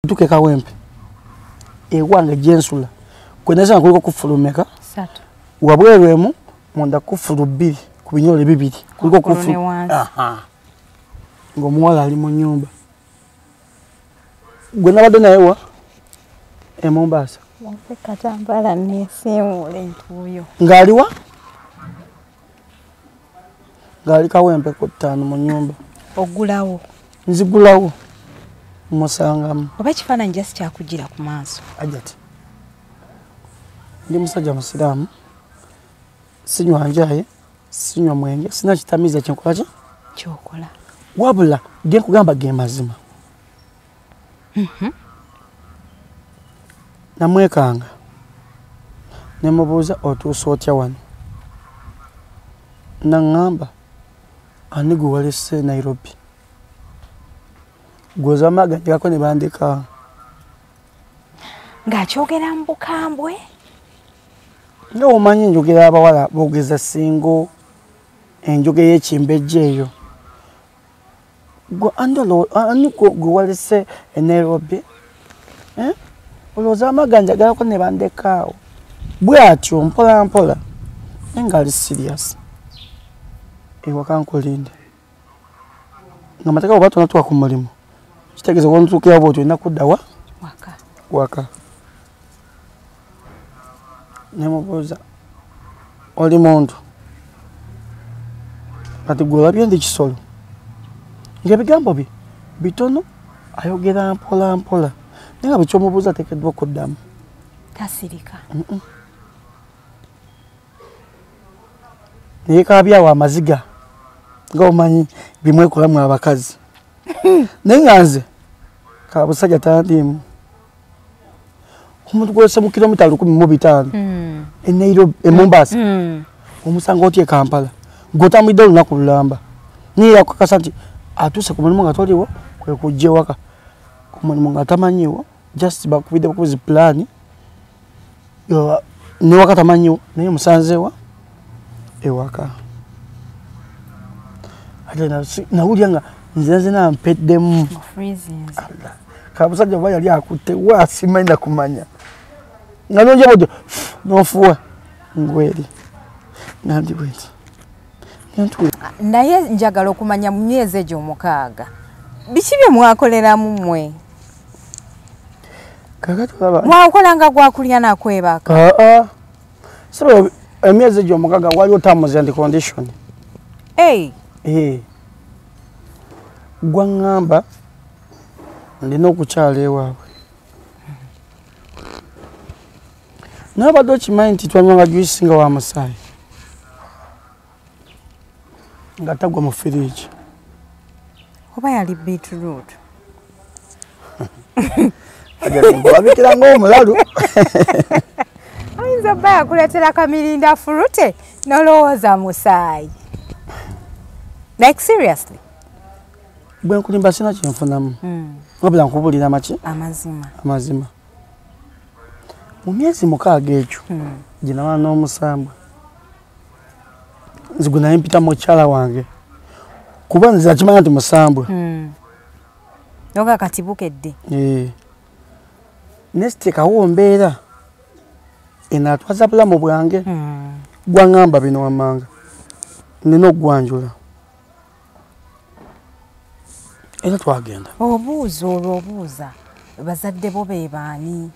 Tuke Kawempe ewange jensula kweneza kuliko kufulumeka satu wabweru emu munda kufulu bbiri ku binyole bibiri kuliko kufulu aha ng'omuwala ali mu nyumba gwe nabadde naye wa e Mombasa wampe katambala nesiimuula entuuyo ng'aliwa ng'ali Kawempe ku ttaano mu nyumba ogulawo nzigulawo musangamu oba ekifaananyi jasi kyakugira ku maaso ajati ndi musajja musiraamu sinywa njaye sinywa mwenge sina kitamiiza kyenkola ki kyokola wabula ge nkugamba ge mazima. Namwekanga nemubuuza otuuse otya wano naŋŋamba ani gwe walese Nairobi gwoza amaganjikako ne bandeka ng'akyogera mu bukambwe nga omanyi enjogera abawala boogeza singo enjogera y'ekimbejja eyo ani gwe walese e Nairobi olowooza amaganja galako ne bandekaawo bw'atyo mpola mpola naye ng'ali serious ewaka nkulinde nga mateeka bw'oba tonatuuka ku mulimu kitegeeza bw'onotuukira bw'otyo olina kudda wa waka nemubuuza oli muntu kati gwe olabye ndi kisolo ng'ebigambo bye bitono ayogera mpola mpola naye nga bwe kyomubuuza ateekeddwa okuddamu tasirika naye kaabyawo amaziga nga omanyi bimwekolamu abakazi naye nga nze kabusajja tandiimu omuntu gwose mu kilomita 1500 e Nairobi e Mombasa omusanga otya e Kampala gw'otambulidde olunaku lulamba naye yakukakasa nti atuuse ku mulimu nga toliwo kwe kujja ewaka ku mulimu nga tamanyiwo just bakubidde bukubizi pulaani newaka tamanyiwo naye musanzeewa ewaka ate nawulira nga nze nzena mpeddemu kabusajja oba yali akutte wa simanyi nakumanya nga nonja bwotyo n'ofuwa ngweri nga ndi bwenti naye njagala okumanya mu myezi egyo 6 biki bye mwakoleramu mmwe kakati olaba mwakolanga gwakulya nakwebaka sebo emyezi egyo 6 waliwo terms and condition gwaŋŋamba ndina okukyala ewaabwe naye obadde okimanyi nti twanywanga juice nga wa musaayi nga tagwa mu firiigi oba yali beetroot olabikira ng'omulalu oyinza obba yakuleetera kamirinda furute n'olowooza musaayi like seriously bwe nkulimba sina kyenfunamu wabula nkubuulira amaki amazima mu myezi 6 ekyo gye namala n'omusambwa nze gwe naye mpita mukyala wange kuba nze akimanya nti musambwa noga kati bukedde nesiteekawo mbeera enaatwaza bulamu bwange gwaŋŋamba bino wammanga nina okugwanjula era twagenda obuuza olwo obuuza bazadde bo be baani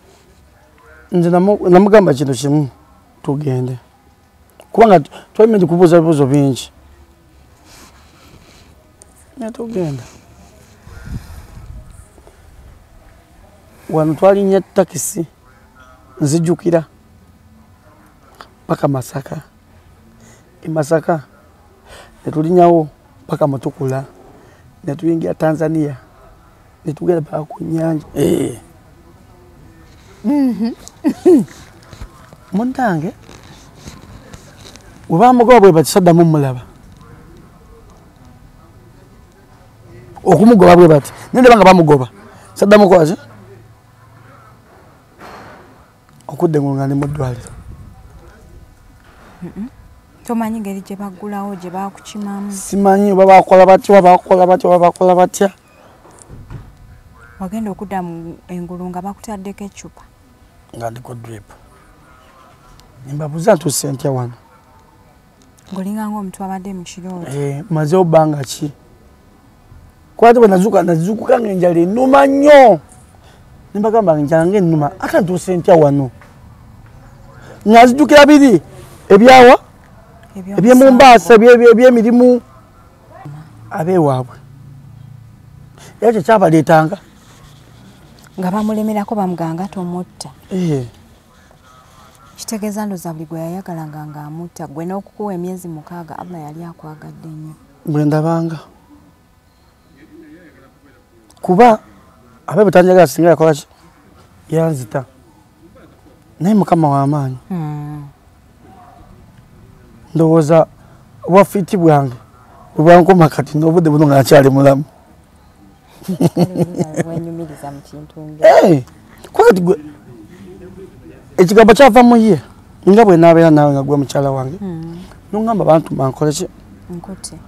nze namugamba kintu kimu tugende kubanga twalina kubuuza ebibuuzo bingi naye tugenda wano twalinnya takisi nzijjukira paka Masaka e Masaka ne tulinnyawo paka Mutukula ne tuyingira Tanzania ne tugenda paka ku nnyanja munnange bwe bamugoba bwe bati saddamu mmulaba okumugoba bwe bati naye ndaba nga bamugoba saddamu kola ki okudda engulu nga ndi mu ddwaliro tomanyi ngeri gye baggulawo gye bakukimamu simanyi oba bakola batya oba bakola batya oba bakola batya Wagenda okudda mu engulu nga bakutaddeko eccupa. Nga ndiko drip. Nimbabuuza ntuuse ntya wano. Ng'olinga ng'omuntu abadde mu kirooto. Mazeewo bbanga ki? Kuba bwe nazuukuka ng'enjala ennuma nnyo. Ne mbagamba enjala ng'ennuma ate ntuuse ntya wano. Nga nzijukira biri ebyawa eby'e Mombasa eby'emirimu abeewaabwe. Era kye kyabaleetanga. Nga bamulemerako bamuganga tomutta. Kitegeeza ndowooza buli gwe yayagalanga ng'amutta gwe n'okukuwa emyezi 6 Allah yali akwagadde nnyo. Bwe ndabanga. Kuba abe butanjagala singa yakola ki? Yanzita. Naye Mukama w'amaanyi. Ndowooza obwafiiti bwange bwe bwankoma kati n'obudde buno nga nkyali mulamu. Wenyumiriza mu kintu nga. Kuba kati gwe ekigambo kyava mu ye nga bwe naabeera naawe nga gwe mukyala wange. N'ongamba bantuma nkole ki? Nkutte.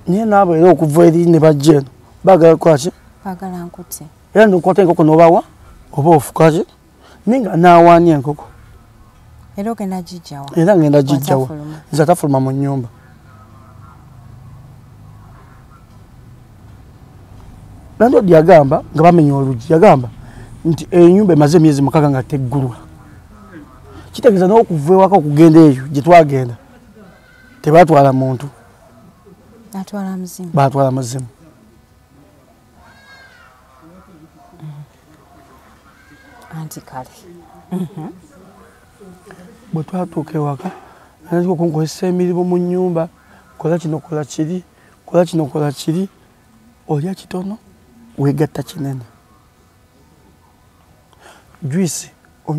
Naye naabo era okuva eri ne bajja eno baagala kukola ki? Baagala nkutte. Era n'okwata enkoko n'obawa oba ofuka ki? Naye nga naawaanya enkoko. Era ogenda gijjawa? Era ngenda gijjawa. Nze atafuluma mu nnyumba. Landlord yagamba nga bamenya oluggi yagamba nti ennyumba emaze emyezi 6 nga teggulwa. Kitegeeza n'okuva ewaka okugenda eyo gye twagenda tebatwala muntu. Batwala muzimu. Batwala muzimu. Anti kale. Bwe twatuuka ewaka natandika okunkozesa emirimu mu nnyumba, kola kino kola kiri, kola kino kola kiri, olya kitono weegatta kinene. Juice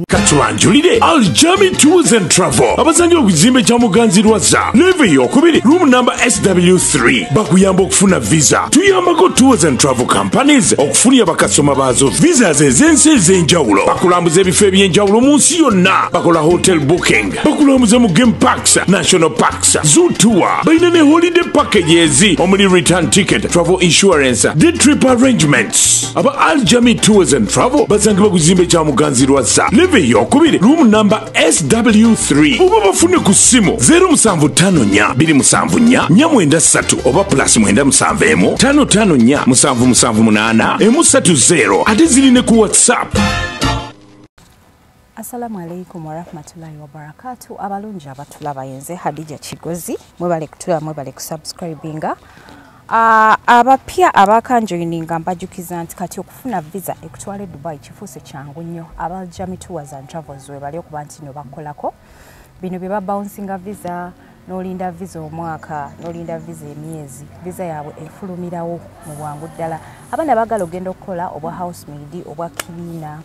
Katubanjulire Aljami Tours and Travel abasangibwa ku kizimbe kya Muganzi Lwazza level eyokubiri room number SW3 bakuyamba okufuna visa. Tuyambako tours and travel companies okufunira bakasoma baazo visas ez'ensi ez'enjawulo. Bakulambuza ebifo eby'enjawulo mu nsi yonna, bakola hotel booking, bakulambuza mu game parks, national parks, zoo tour, balina ne holiday packages omuli return ticket, travel insurance, day trip arrangements. Aba Aljami Tours and Travel basangibwa ku kizimbe kya Muganzi Lwazza level eyokubiri room number SW3 oba bafune ku ssimu 0754 274 493 oba plus 971 554 778 130 ate ziri ne ku WhatsApp. Assalamu alaikum warahmatullahi wabarakatuh. Abalungi abatulaba yenze Hadija Kigozi, mwebale kutulaba, mwebale kusubscribinga. Abapya abakanjoininga mbajukiza nti kati okufuna visa ekutwala Dubai kifuuse kyangu nnyo. Aba Aljami Tours and Travels webali okuba nti no bakolako bino bye babouncinga visa, n'olinda visa omwaka, n'olinda visa emyezi, visa yaabwe efulumirawo mu bwangu ddala. Abaana baagala ogenda okukola obwa housemaid, obwa cleaner,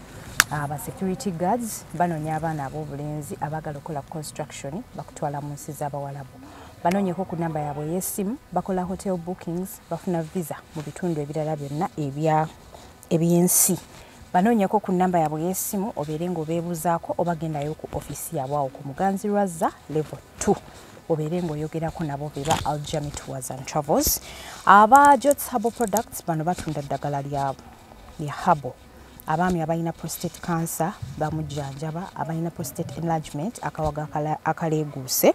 aba security guards, banoonya abaana ab'obulenzi abaagala okukola construction bakutwala mu nsi z'Abawalabu. Banoonyeko ku namba yaabwe ey'essimu, bakola hotel bookings, bafuna visa mu bitundu ebirala byonna ebyensi. Banoonyeko ku namba yaabwe ey'essimu obeere ng'obeebuuzaako oba gendayo ku ofiisi yaabwe awo ku Muganzi Lwazza level 2 obeere ng'oyogerako nabo be ba Aljami Tours and Travels. Aba Jots Herbal Products bano batunda ddagala lyabwe lya herbal. Abaami abalina prostate cancer bamujjanjaba, abalina prostate enlargement akawaga akaleeguuse.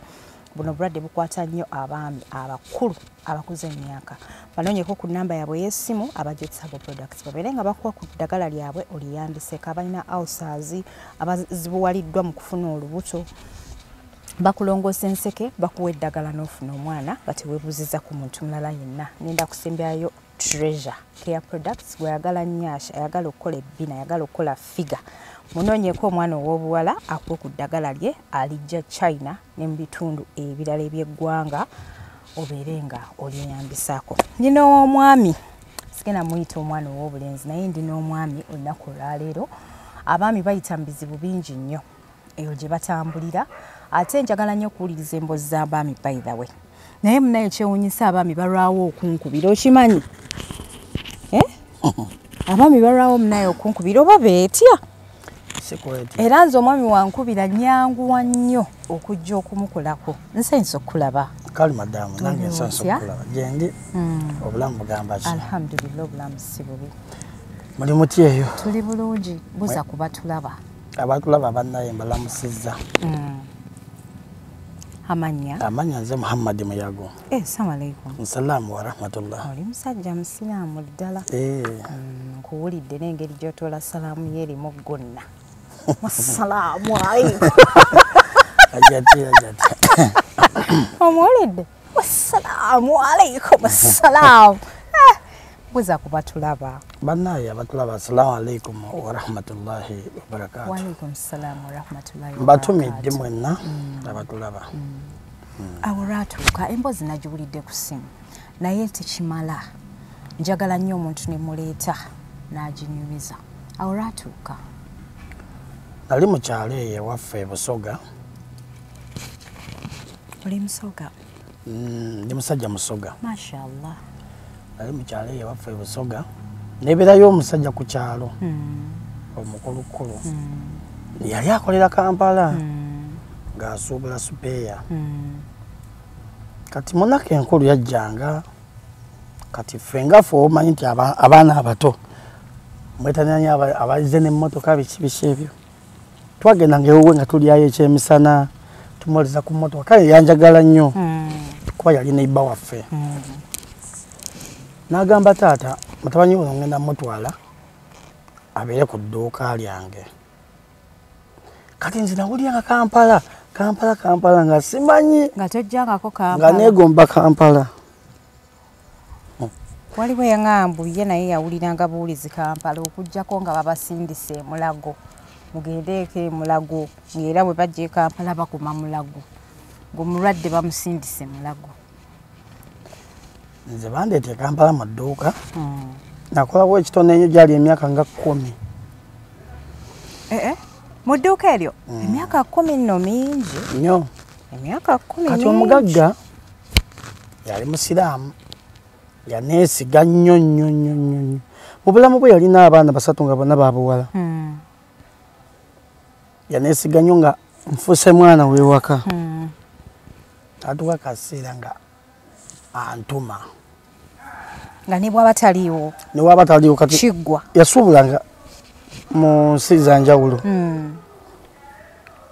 Buno bulwadde bukwata nnyo abaami abakulu abakuze emyaka. Banoonyeko ku namba yaabwe ey'essimu aba Jots Herbal Products babeere nga bakuwa ku ddagala lyabwe oliyambiseko. Abalina ulcers, abazibuwaliddwa mu kufuna olubuto, bakulongoosa enseke, bakuwa eddagala n'ofuna omwana nga teweebuuzizza ku muntu mulala yenna. Ngenda kusembyayo Treasure Care Products. Gweyagala nyash, ayagala okukola ebbina, ayagala okukola figa, munoonyeko omwana ow'obuwala akuwe ku ddagala lye alijja China ne mu bitundu ebirala eby'eggwanga obeere nga olyeyambisaako. Ndina omwami, sigenda muyita omwana ow'obulenzi naye ndina omwami olunaku olwaleero. Abaami bayita mu bizibu bingi nnyo eyo gye batambulira, ate njagala nnyo okuwuliriza emboozi z'abaami by the way. Naye munaye kyewuunyisa abaami balwawo okunkubira, okimanyi? Abaami balwawo munaye okunkubira oba beetya? Era nze omwami wankubira nyanguwa nnyo okujja okumukolako. Nsanyusa okukulaba. Kale madamu, nange nsanyusa okukulaba. Gyendi obulamu bugamba ki? Alhamdulillah, obulamu si bubi. Muli muti eyo? Tuli bulungi, buza kuba tulaba. Abatulaba bannaye mbalamusizza. Amanya? Amanya nze Muhammad Muyago. Assalamu alaikum. Assalamu wa rahmatullah. Oli musajja musiraamu ddala. Nkuwulidde n'engeri gy'otoola salaamu ye erimu gonna. Wassalamu alaikum. Ajati ajati. Omuwulidde? Wassalamu alaikum assalaamu. Buza kuba tulaba. Bannaye abatulaba assalamu alaikum wa rahmatullahi wa barakatuh. Wa alaikum salaam wa rahmatullahi wa barakatuh. Mbatumidde mwenna abatulaba. Awo lwatuuka emboozi nagiwulidde ku ssimu naye tekimala. Njagala nnyo omuntu ne muleeta n'aginyumiza. Awo lwatuuka. Nali mu kyalo eyo ewaffe e Busoga. Oli Musoga? Ndi musajja Musoga. Mashallah. Nali mu kyalo eyo ewaffe e Busoga. Nebeerayo omusajja ku kyalo. Omukulukulu. Yali akolera Kampala. Ng'asuubula supeeya. Kati munaku enkulu yajjanga. Kati ffe nga ffe omanyi nti abaana abato mwetananya abazze n'emmotoka biki biki ebyo. Twagendanga ewuwe nga tulyayo ekyemisana, tumwoleza ku mmotoka. Kale yanjagala nnyo kuba yali neighbor waffe. N'agamba taata, mutabani we ngenda mutwala abeere ku dduuka lyange. Kati nze nawuliranga Kampala, Kampala, Kampala nga simanyi. Nga tojjangako Kampala. Nga neegomba Kampala. Waliwo yaŋŋamba ye naye yawuliranga buwulizi Kampala okuggyako nga babasindise e Mulago. Mugendeeko e Mulago ng'era bwe bajja e Kampala bakoma Mulago. Ng'omulwadde bamusindise Mulago. Nze bandeeta e Kampala mu dduuka. Nakolawo ekitono ennyo gyali emyaka nga 10. Mu dduuka eryo? Emyaka 10 nno mingi. Nnyo. Emyaka 10 mingi. Kati omugagga yali musiraamu. Yaneesiga nnyo nnyo nnyo nnyo. Mu bulamu bwe yalina abaana 3 nga bonna baabuwala. Yaneesiga nnyo nga nfuuse mwana w'ewaka. Atuuka akaseera nga antuma. Nga ne bw'aba taliiwo. Ne bw'aba taliiwo kati kiggwa. Yasuubulanga mu nsi za njawulo.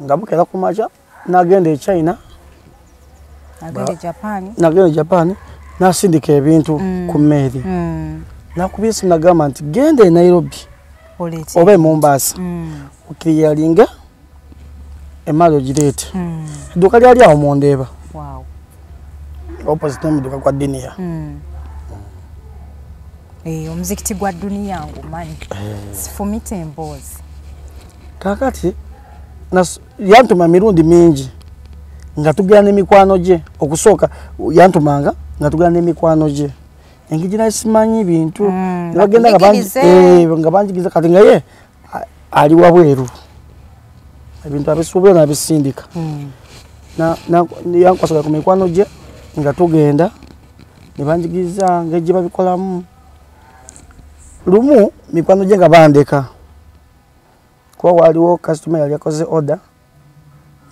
Nga bukeera ku makya n'agenda e China. N'agenda e Japan. N'agenda e Japan. N'asindika ebintu ku mmeeri. N'akubira essimu n'agamba nti genda e Nairobi oba e Mombasa. Okiriyalinga emmali ogireete. Edduuka lyali awo mu Ndeeba. Opposite n'omuduuka gwa Duniya. Omuzikiti gwa Duniya ngumanyi. Sifumite emboozi. Kaakati yantuma emirundi mingi nga tugenda n'emikwano gye. Okusooka yantumanga nga tugenda n'emikwano gye. Engeri gye simanyi bintu. Ne bagenda nga banjigiriza kati nga ye ali wabweru. Ebintu abisuubira n'abisindika. Yankwasaganya ku mikwano gye nga tugenda ne banjigiriza engeri gye babikolamu. Lumu mikwano gye nga bandeka. Kuba waliwo kasitoma yali akoze order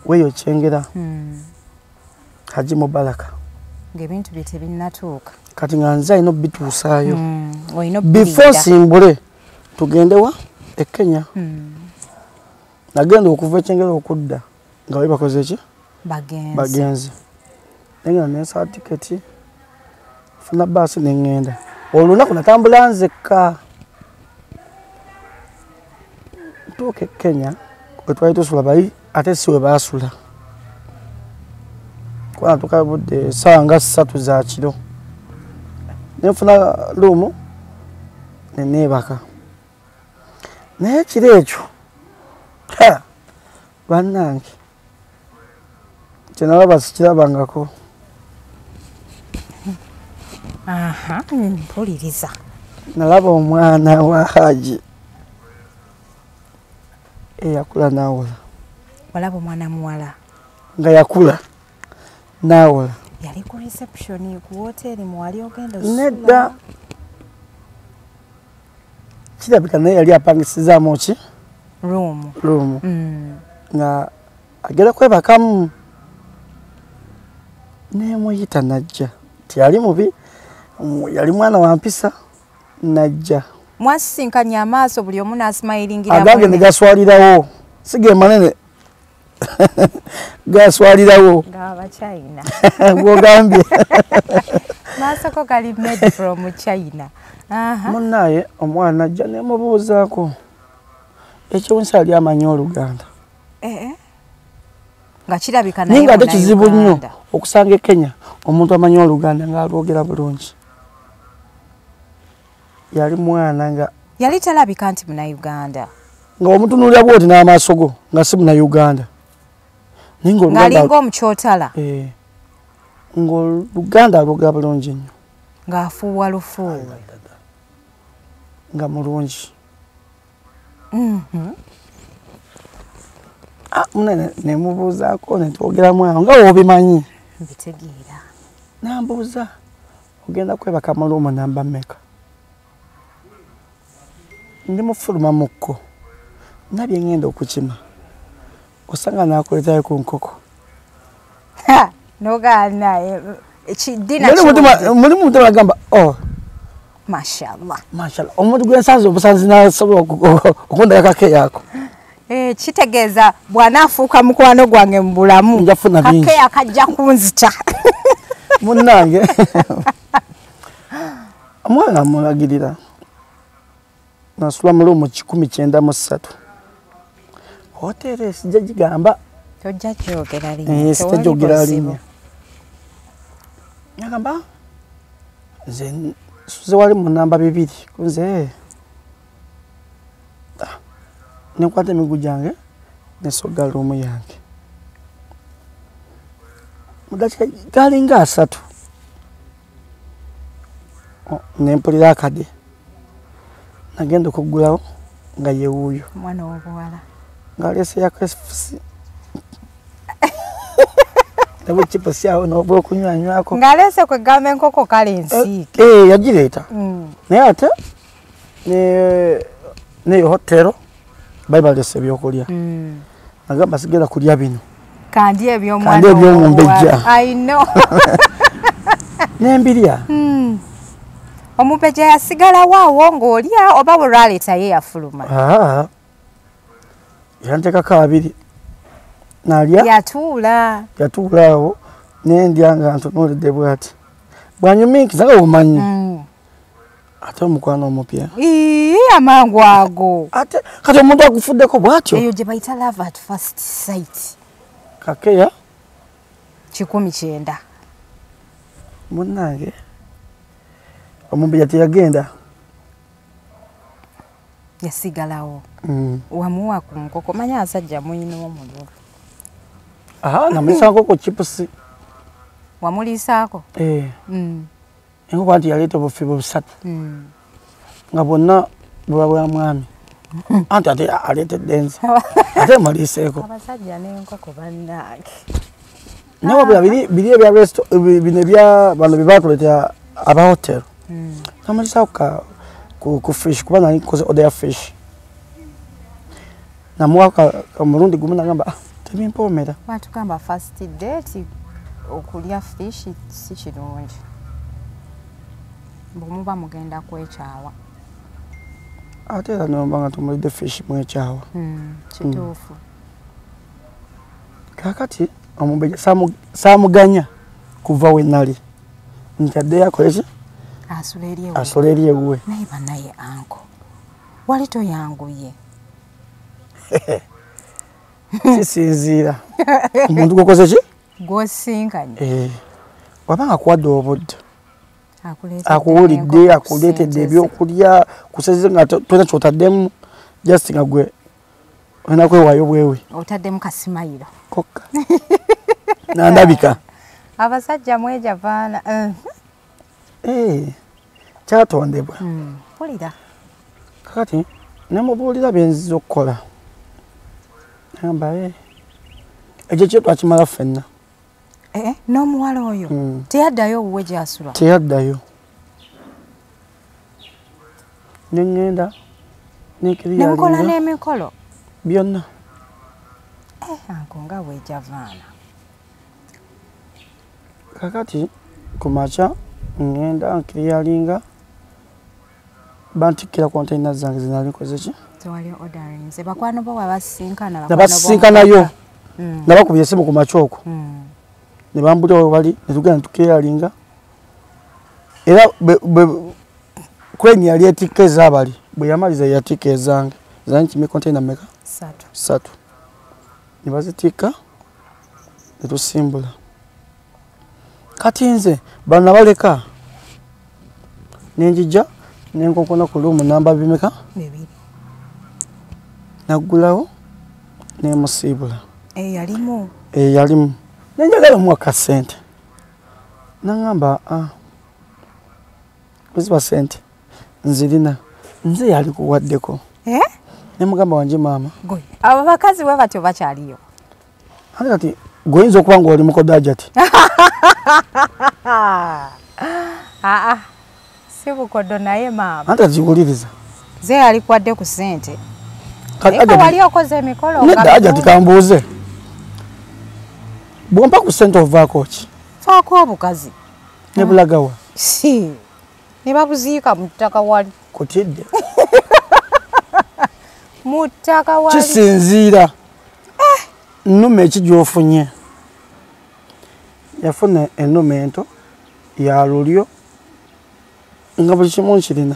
weeyo Kyengera. Haji Mubaraka. Ng'ebintu bye tebinnatuuka. Kati nga nze alina obituusaayo. Before simbule tugende wa e Kenya. Nagenda okuva e Kyengera okudda nga bali bakoze ki? Bagenze. Nengenda ne nsaba tiketi, nfuna bbaasi ne ŋŋenda. Olunaku natambula nzekka. Ntuuka e Kenya we twali tusula bali ate si we baasula. Kuba natuuka budde essaawa nga 3 za kiro. Ne nfuna luumu ne neebaka. Naye ekiro ekyo bannange kye nalaba sikirabangako. Mpuliriza. Nalaba omwana wa Haji eyakula n'awola. Walaba omwana muwala? Nga yakula n'awola. Yali ku reception ku woteeri mwali ogenda osula? Nedda. Kirabika naye yali apangisizaamu ki? Room. Room. Nga agenda kwebakamu. Nemuyita najja. Teyali mubi, yali mwana wa mpisa, najja. Mwasisinkanye amaaso buli omu n'asimayiringira agange ne gaswalirawo sige manene gaswalirawo ng'Abachina bw'ogambye maasoko gali made from China. Munnaye omwana ajja ne mubuuzaako ekyewunyisa ali amanyi Oluganda. Nga kirabika naye nga ate kizibu nnyo okusanga e Kenya omuntu amanyi Oluganda ng'alwogera bulungi. Yali mwana nga yali talabika nti Munnayuganda, nga omutunuulira bw'oti n'amaaso go nga si Munnayuganda, naye ng'alinga omukyotala, ng'Oluganda alwogera bulungi nnyo, ng'afuuwa lufuuwe, nga mulungi. Munene nemubuuzaako ne twogeramu awo nga w'obimanyi. Mbitegeera. Nambuuza ogenda kwebaka mu luumu namba mmeka? Ndi mufuluma mukko nabye ngenda okukima osanga nakuleetayo ku nkoko. Nogaana mulimu mutima agamba oh mashallah mashallah omuntu gwensanze obusanzi nasobola okundaba kake yako. Kitegeeza bw'anaafuuka mukwano gwange mu bulamu njafuna bingi kake akajja kunzita. Munnange omwana amulagirira nasula mu luumu 193 hoteeri sijja gigamba tojja kyogera linnya, sijja gyogera linnya. Nagamba nze nsuze wali mu namba 2 kunze nenkwata emigugu gyange nesoga luumu yange mu dakiika galinga 3 nempulira akade nagenda okuggulawo nga ye wuuyo omwana w'obuwala ng'aleese ya KFC nebuchipusi awo n'obwokunywanywako ng'aleese kwegamba enkoko kale ensiike. Yagireeta naye ate neyo hotero bali baleese ebyokulya. Nagamba sigenda kulya bino kandi eby'omwana eby'omumbejja. I know. Nembirya. Omumbejja yasigala waawo ng'olya oba bwe lwaleeta ye yafuluma? Yanteekako abiri nalya yatuula awo nendya nga ntunuulidde bw'ati bwanyumiikiza nga bumanyi ate omukwano omupya amangu ago ate kati omuntu agufuddeko bw'atyo eyo gye bayita love at first sight. Kakeya 190. Munnange omumbejja teyagenda yasigalawo. Wamuwa ku nkoko manya abasajja muyina omululu. Namuliisaako ku chipusi. Wamuliisaako? Enkoko anti yaleeta obufi busatu nga bwonna buba bwa mwami anti ate aleetedde nze ate muliiseeko. Abasajja n'enkoko bannange. Naye wabula biri ebya resto bino ebya bano bye batuleetera aba hotero namuliisaako ku fish kuba nali nkoze order ya fish namuwa omulundi gumu nagamba tebimpoomera. Batugamba first date okulya fish si kirungi bwe muba mugenda kwekyawa. Ate era nomba nga tumulidde fish mwekyawa. Kituufu. Kaakati omumbejja saamuganya kuva we nali nti addeyo akole ki? Asula eri ewuwe. Naye bannaye anko wali toyanguye. Kisinziira omuntu gwokoze ki? Gw'osinkanye. Wabanga akuwadde obudde akuwulidde akuleetedde ebyokulya kuseze nga tolina kyotaddemu just nga gwe olina kwewaayo bwewe otaddemu kasimayiro kokka nandabika. Abasajja mwejavaana. Kyatondebwa. Mpulira. Kakati nemubuulira bye nziza okukola nagamba ekyo kyo twakimala ffenna. N'omuwala oyo teyaddayo owuwe gy'asula? Teyaddayo. Ne ŋŋenda nemukola n'emikolo byonna. Anko nga weejavaana. Kakati ku makya ŋŋenda nkiriyalinga Bantikkira container zange zinali nkoze ki? Tewali ordering. Bakwano bo wabasinkana nabasisinkanayo. Nabakubye essimu ku makyoko. Ne bambulira we bali ne tugenda tukeyalinga. Era crane yali etikka ez'abali bwe yamaliza yatikka ezange. Zange kimi container mmeka? 3. Ne bazitikka ne tusimbula. Kati nze bano nabaleka ne njija ne nkonkona ku luumu namba bimeka? 2. Naggulawo ne musiibula. Yalimu. Yalimu. Ne njagala omuwa kasente. Nangamba kuziba sente nzirina nze yali kuwaddeko. Ne mugamba wanje maama. Goyi. Abo bakazi we batyo bakyaliyo. Ate kati goyinza okuba ng'oli mukodaja ati. Si bukodo naye maama. Ate kati wuliriza. Nze yali kuwadde ku ssente. Eka wali okoze emikolo. Nedda aja tikambuuze. Bw'ompa ku ssente ovaako ki? Faako obukazi. Ne bulagawa? Si. Ne babuziika mu ttaka wali. Kutidde. Mu ttaka wali. Kisinziira. Nnume eki gy'ofunye? Yafuna ennume ento ya lulyo nga buli kimu nkirina.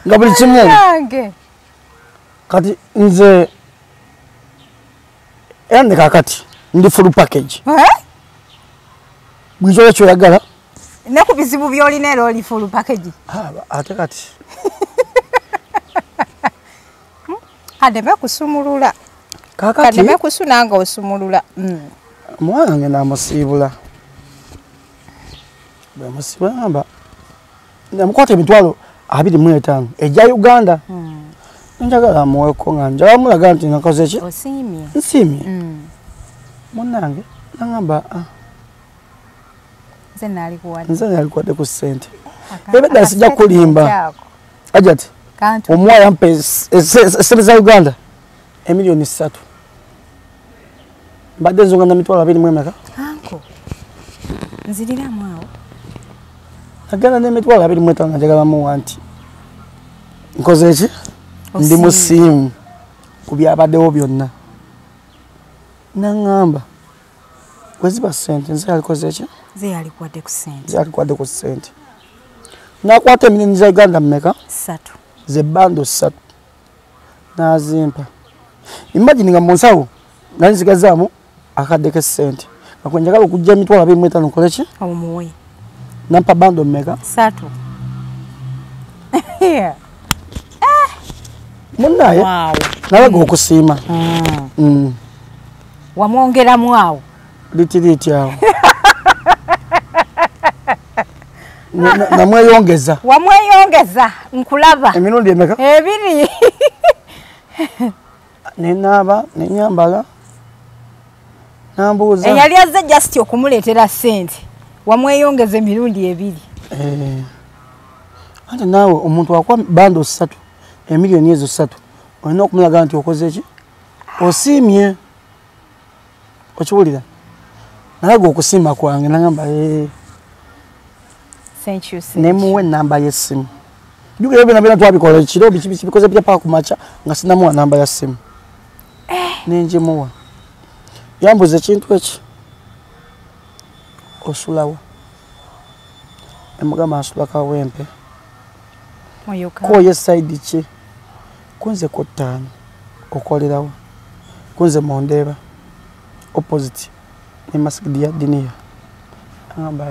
Nga buli kimu. Kati nze era ne kaakati ndi full package. Buli ky'oba ky'oyagala. Ne ku bizibu by'olina era oli full package. Ate kati. Kademe kusumulula. Kaakati. Kademe kusuna nga osumulula. Omwana wange namusiibula. Bwe musiibula ngamba namukwata emitwalo 25 egya Uganda. Njagala amuweeko nga njagala mulaga nti nakoze ki? Osiimye. Nsiimye. Munnange nangamba nze nalikuwadde. Nze nalikuwadde ku ssente. Ebedda sijja kulimba. Ajati. Omuwa yampa essente za Uganda emiliyoni 3. Mbadde nzonga na mitwalo 20 emeka? Anko. Nziriramu awo. Nagenda n'emitwalo 25 nga njagala muwa nti nkoze ki? Ndi musiimu ku byabaddewo byonna. Naŋŋamba bwe ziba ssente nze yalikoze ki? Nze yalikuwadde ku ssente. Nze yalikuwadde ku ssente. Nakwata emiliyoni za Uganda mmeka? 3. Ze bando 3. N'azimpa. Imagine nga mu nsawo nali nsigazaamu akadde k'essente. Nga kwe njagala okuggya emitwalo 25 nkole ki? Omuwe. Nampa bando mmeka? 3. Munnaye nalaga okusiima. Wamwongeramu awo. Litiriiti awo. Namweyongeza. Wamweyongeza nkulaba. Emirundi emeka? 2. Nenaaba, nenyambala. Nambuuza. Eyali azze just okumuleetera ssente. Wamweyongeza emirundi 2. Ate naawe omuntu akuwa bando 3 emiliyoni ezo 3 olina okumulaga nti okoze ki? Osiimye. Okiwulira? Nalaga okusiima kwange nangamba nemuwa ennamba y'essimu. Jjukira byonna byonna twabikola ekiro biki biki bikoze bitya paka ku makya nga sinnamuwa namba ya ssimu. Ne ngimuwa. Yambuuza ekintu eki? Osulawa? Emugamba nsula Kawempe. Ko ye side ki? Kunze ku 5 okolerawo. Kunze Mondeeba opposite ne masjid ya Diniya. Angamba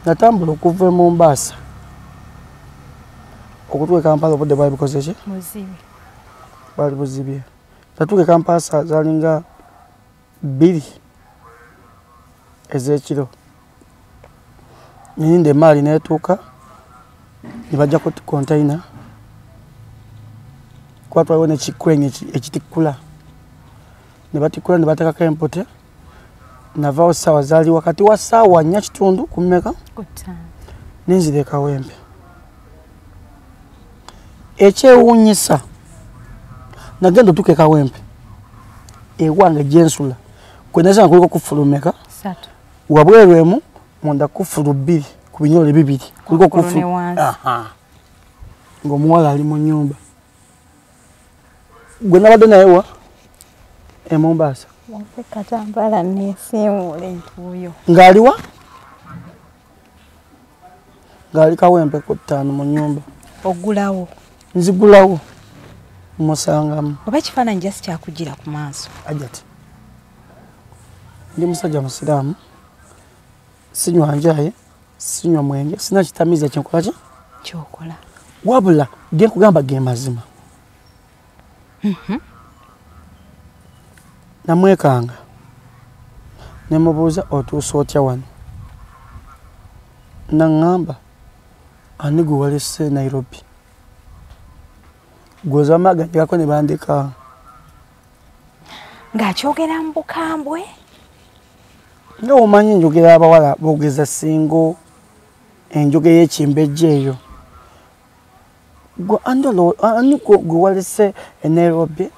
Natambula okuva e Mombasa okutuuka e Kampala obudde bwali bukoze ki? Muzibye. Bwali buzibye. Natuuka e Kampala zaalinga 2 ez'ekiro. Nninda emaali n'etuuka ne bajjako container. Kuba twaliwo ne ki-crane ekitikkula. Ne batikkula ne bateekako empote. Navaawo ssaawa zaali wakati wa ssaawa 4:15 ku mmeka? 5. Nenzira e Kawempe. Ekyewuunyisa nagenda otuuka e Kawempe ewange gye nsula kwe nasanga kuliko kufulumeka 3. Wabweru emu Munda kufulu bbiri ku binyole bibiri kuliko kufulu. Aha. Ng'omuwala ali mu nnyumba. Gwe nabadde naye wa? E Mombasa. Wampe katambala neesiimuula entuuyo. Ng'ali wa? Ng'ali Kawempe ku ttaano mu nnyumba. Oggulawo? Nzigulawo. Musangamu. Oba ekifaananyi just kyakugira ku maaso. Hajati. Ndi musajja musiraamu. Sinywa njaye, sinywa mwenge, sina kitamiiza kyenkola ki? Kyokola. Wabula ge nkugamba ge mazima. Namwekanga. Ne mubuuza otuuse otya wano. Naŋŋamba ani gwe walese Nairobi? Gwoza amaganjirako ne bandeka. Ng'akyogera mu bukambwe? Nga omanyi enjogera abawala boogeza singo, enjogera y'ekimbejja eyo. Gwe ani gwe walese e Nairobi?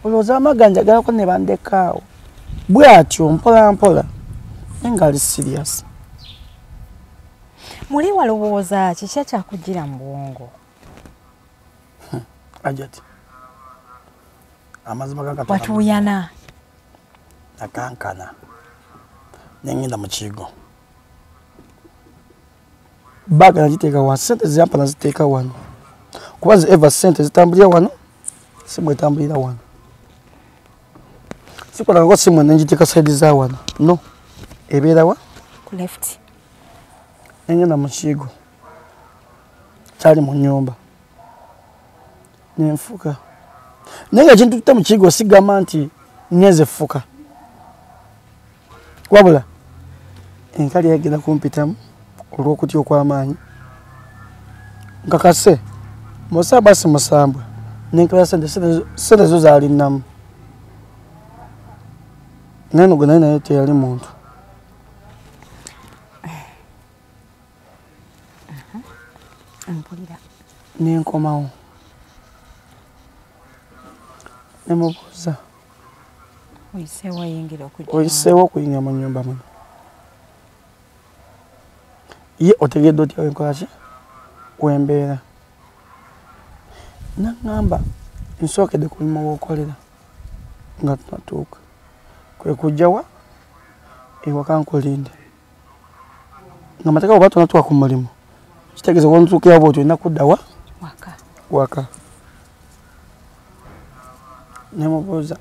Olowooza amaganja galako ne bandeka awo. Bw'atyo mpola mpola naye ng'ali serious. Muli walowooza kiki ekyakugira mu bwongo? Hajati. Amazima ga Katonda. Watuuyana. Nakankana. Ne ngenda mu kigo. Baaga nagiteeka wansi, ssente ziyampa naziteeka wano. Kuba nze eva ssente zitambulira wano, simu etambulira wano. Sikolangako simu ne ngiteeka sayidi za wano. No. Ebeera wa? Ku left. Ne ngenda mu kigo. Kyali mu nnyumba. Ne nfuka. Naye nga ekintu mu kigo sigamba nti ngenze fuka. Wabula enkali yagenda kumpitamu olw'okutya okw'amaanyi. Nkakase musamba si musambwa nenkebera ssente zo zaali nnamu. Naye no gwe nali naye teyali muntu. Mpulira. Ne nkomawo. Ne mubuuza. Oyiseewo oyingira okujja. Oyiseewo okuyingira mu nnyumba muno. Ye otegedde otya wenkola ki? Wembeera. Naŋŋamba nsookedde ku mulimu w'okolera nga tunatuuka. Kwe kujja wa? Ewaka nkulinde. Nga amateeka bw'oba tonatuuka ku mulimu, kitegeeza w'ontuukira bw'otyo olina kudda wa? Waka. Waka. Ne mubuuza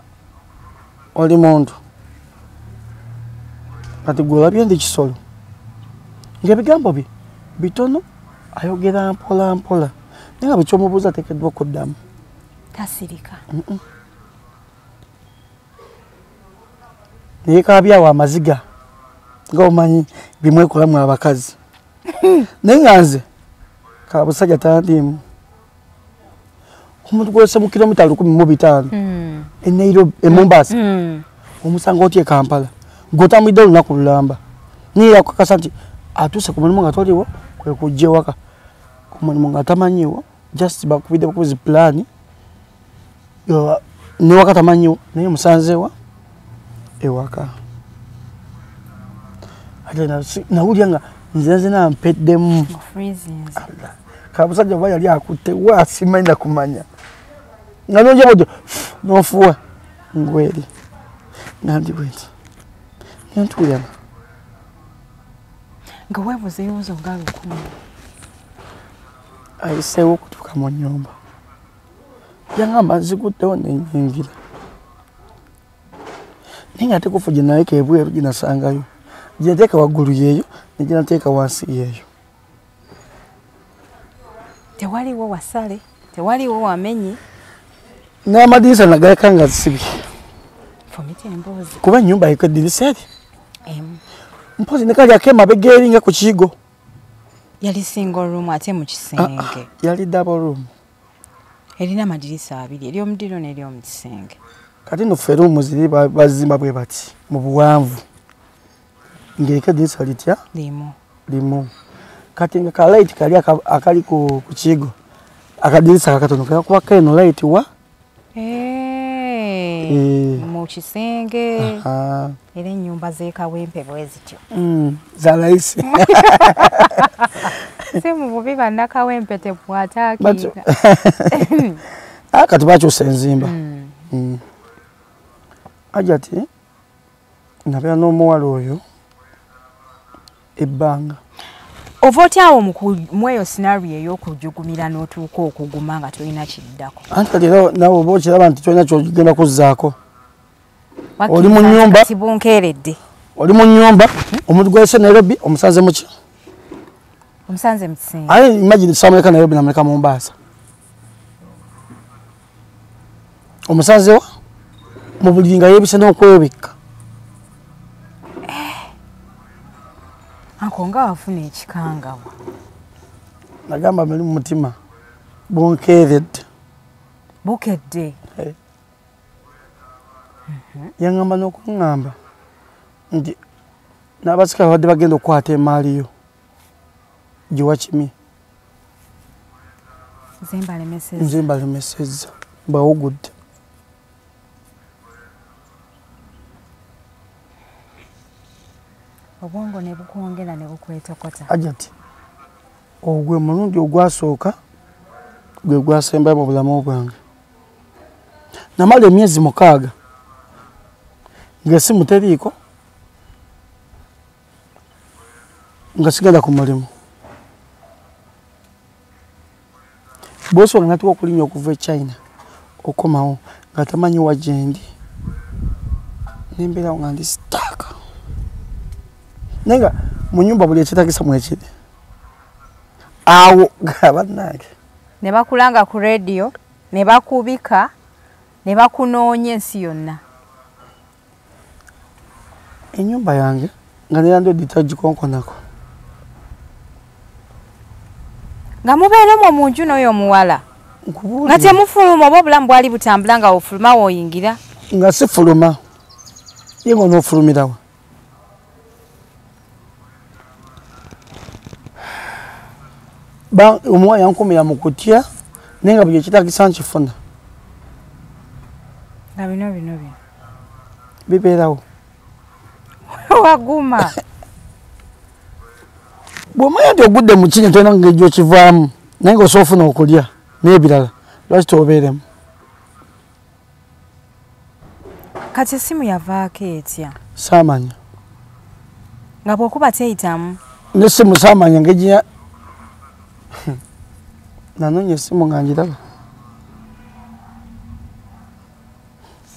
oli muntu? Kati gwe olabye ndi kisolo. Ng'ebigambo bye bitono ayogera mpola mpola. Naye nga buli ky'omubuuza ateekeddwa okuddamu. Tasirika. Naye kaabyawo amaziga nga omanyi bimwekolamu abakazi. Naye nga nze kabusajja tandiimu. Omuntu gw'olese mu kilomita 15 e Nairobi, e Mombasa. Omusanga otya e Kampala? Gw'otambulidde olunaku lulamba. Naye yakukakasa nti atuuse ku mulimu nga toliwo, kwe kujja ewaka. Ku mulimu nga tamanyiiwo, just bakubidde bukubizi pulaani. Newaka tamanyiiwo, naye musanze wa? Ewaka. Ate nawulira nga nze nzena mpeddemu. Kabusajja oba yali akutte wa simanyi na kumanya. Nga nonja bw'otyo, n'ofuuwa ngweri. Nga ndi bwe nti. Nga ntuuyana. Nga weebuuza ebibuuzo nga 1000. Ayiseewo okutuuka mu nnyumba. Yangamba nziguddewo ne nnyingira. Naye ng'ate kufu gye naleka ebweru gye nasangayo. Gye nateeka waggulu yeeyo ne gye nateeka wansi yeeyo. Tewaliwo wasale, tewaliwo wamenye. N'amadirisa nagaleka nga zisibye. Fumita emboozi. Kuba ennyumba eriko eddirisa eri. Emu. Mpozi ne kali ak'emabega eri nga ku kigo. Yali single room ate mu kisenge. Yali double room. Erina amadirisa abiri, ery'omudiro n'ery'omu kisenge. Kati nno ffe ruumu ziri bazimba bwe bati mu buwanvu. Ng'eriko eddirisa litya? Limu. Limu. Kati nga ka light kali akali ku kigo. Akadirisa akatono kakubako eno light wa? Mu kisenge. Era ennyumba z'e Kawempe bwe zityo. Za layisi. Si mu bubi bannakawempe tebwataakiika. Kati bakyusa enzimba. Hajati nabeera n'omuwala oyo ebbanga. Ova otyawo mu eyo scenario ey'okujugumira n'otuuka okuguma nga tolina kiddako? Anti kati era naawe oba okiraba nti tolina ky'ogenda kuzzaako. Oli mu nnyumba. Kibunkeeredde. Oli mu nnyumba, omuntu gw'oyise Nairobi omusanze mu ki? Omusanze mu kisenge. Aye imagine samuleka Nairobi namuleka Mombasa. Omusanze wa? Mu buliri nga yeebise n'okwebikka. Anko nga wafuna ekikangabwa. Nagamba muli mu mutima bunkeeredde. Bukedde. Yaŋŋamba n'okuŋŋamba nti n'abasika babadde bagenda okukwata emaali yo gye wakimye. Nze mbalemesezza. Nze mbalemesezza mbawugudde. Obwongo ne bukwongera ne bukwetokota. Hajati, ogwo mulundi ogwasooka gwe gwasembayo mu bulamu bwange. Namala emyezi 6 ng'essimu teriiko, nga sigenda ku mulimu. Boosi wange natuuka okulinnya okuva e China okomawo nga tamanyi wa gye ndi. Ne mbeerawo nga ndi stuck. Naye nga mu nnyumba buli ekyetaagisa mwekiri. Awo bannange. Ne bakulanga ku rediyo, ne bakubika, ne bakunoonya ensi yonna. Ennyumba yange nga ne landlord tagikonkonako. Nga mubeera omwo mu nju n'oyo omuwala. Nga temufuluma oba obulamu bwali butambula nga ofuluma w'oyingira? Nga sifuluma. Ye ng'onoofulumirawa? Omuwala yankumira mu kutya naye nga buli ekyetaagisa nkifuna. Nga bino bino bino. Bibeerawo. Waguma. Bw'omanya nti ogudde mu kinnya tolina ngeri gy'okivaamu naye ng'osobola ofuna okulya n'ebirala, lwaki toobeeremu? Kati essimu yavaako etya? Saamanya. Nga bw'okuba teyitamu? N'essimu saamanya ngeri nanoonya essimu nga ngiraba.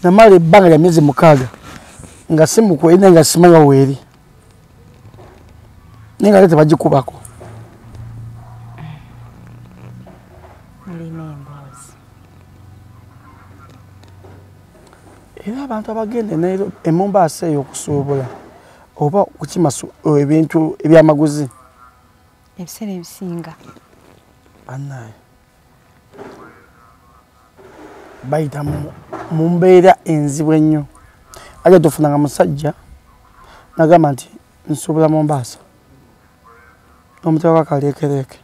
Namala ebbanga lya myezi 6 nga simu kweri naye nga simanyi weeri. Naye nga ate tebagikubako. Mulina emboozi. Era abantu abagenda e Mombasa eyo okusuubula oba okukima ebintu ebyamaguzi. Ebiseera ebisinga. Bannaye bayita mu mbeera enzibu ennyo. Ajja tofunanga musajja n'agamba nti nsuubula Mombasa. N'omuteekako akaleekereeke.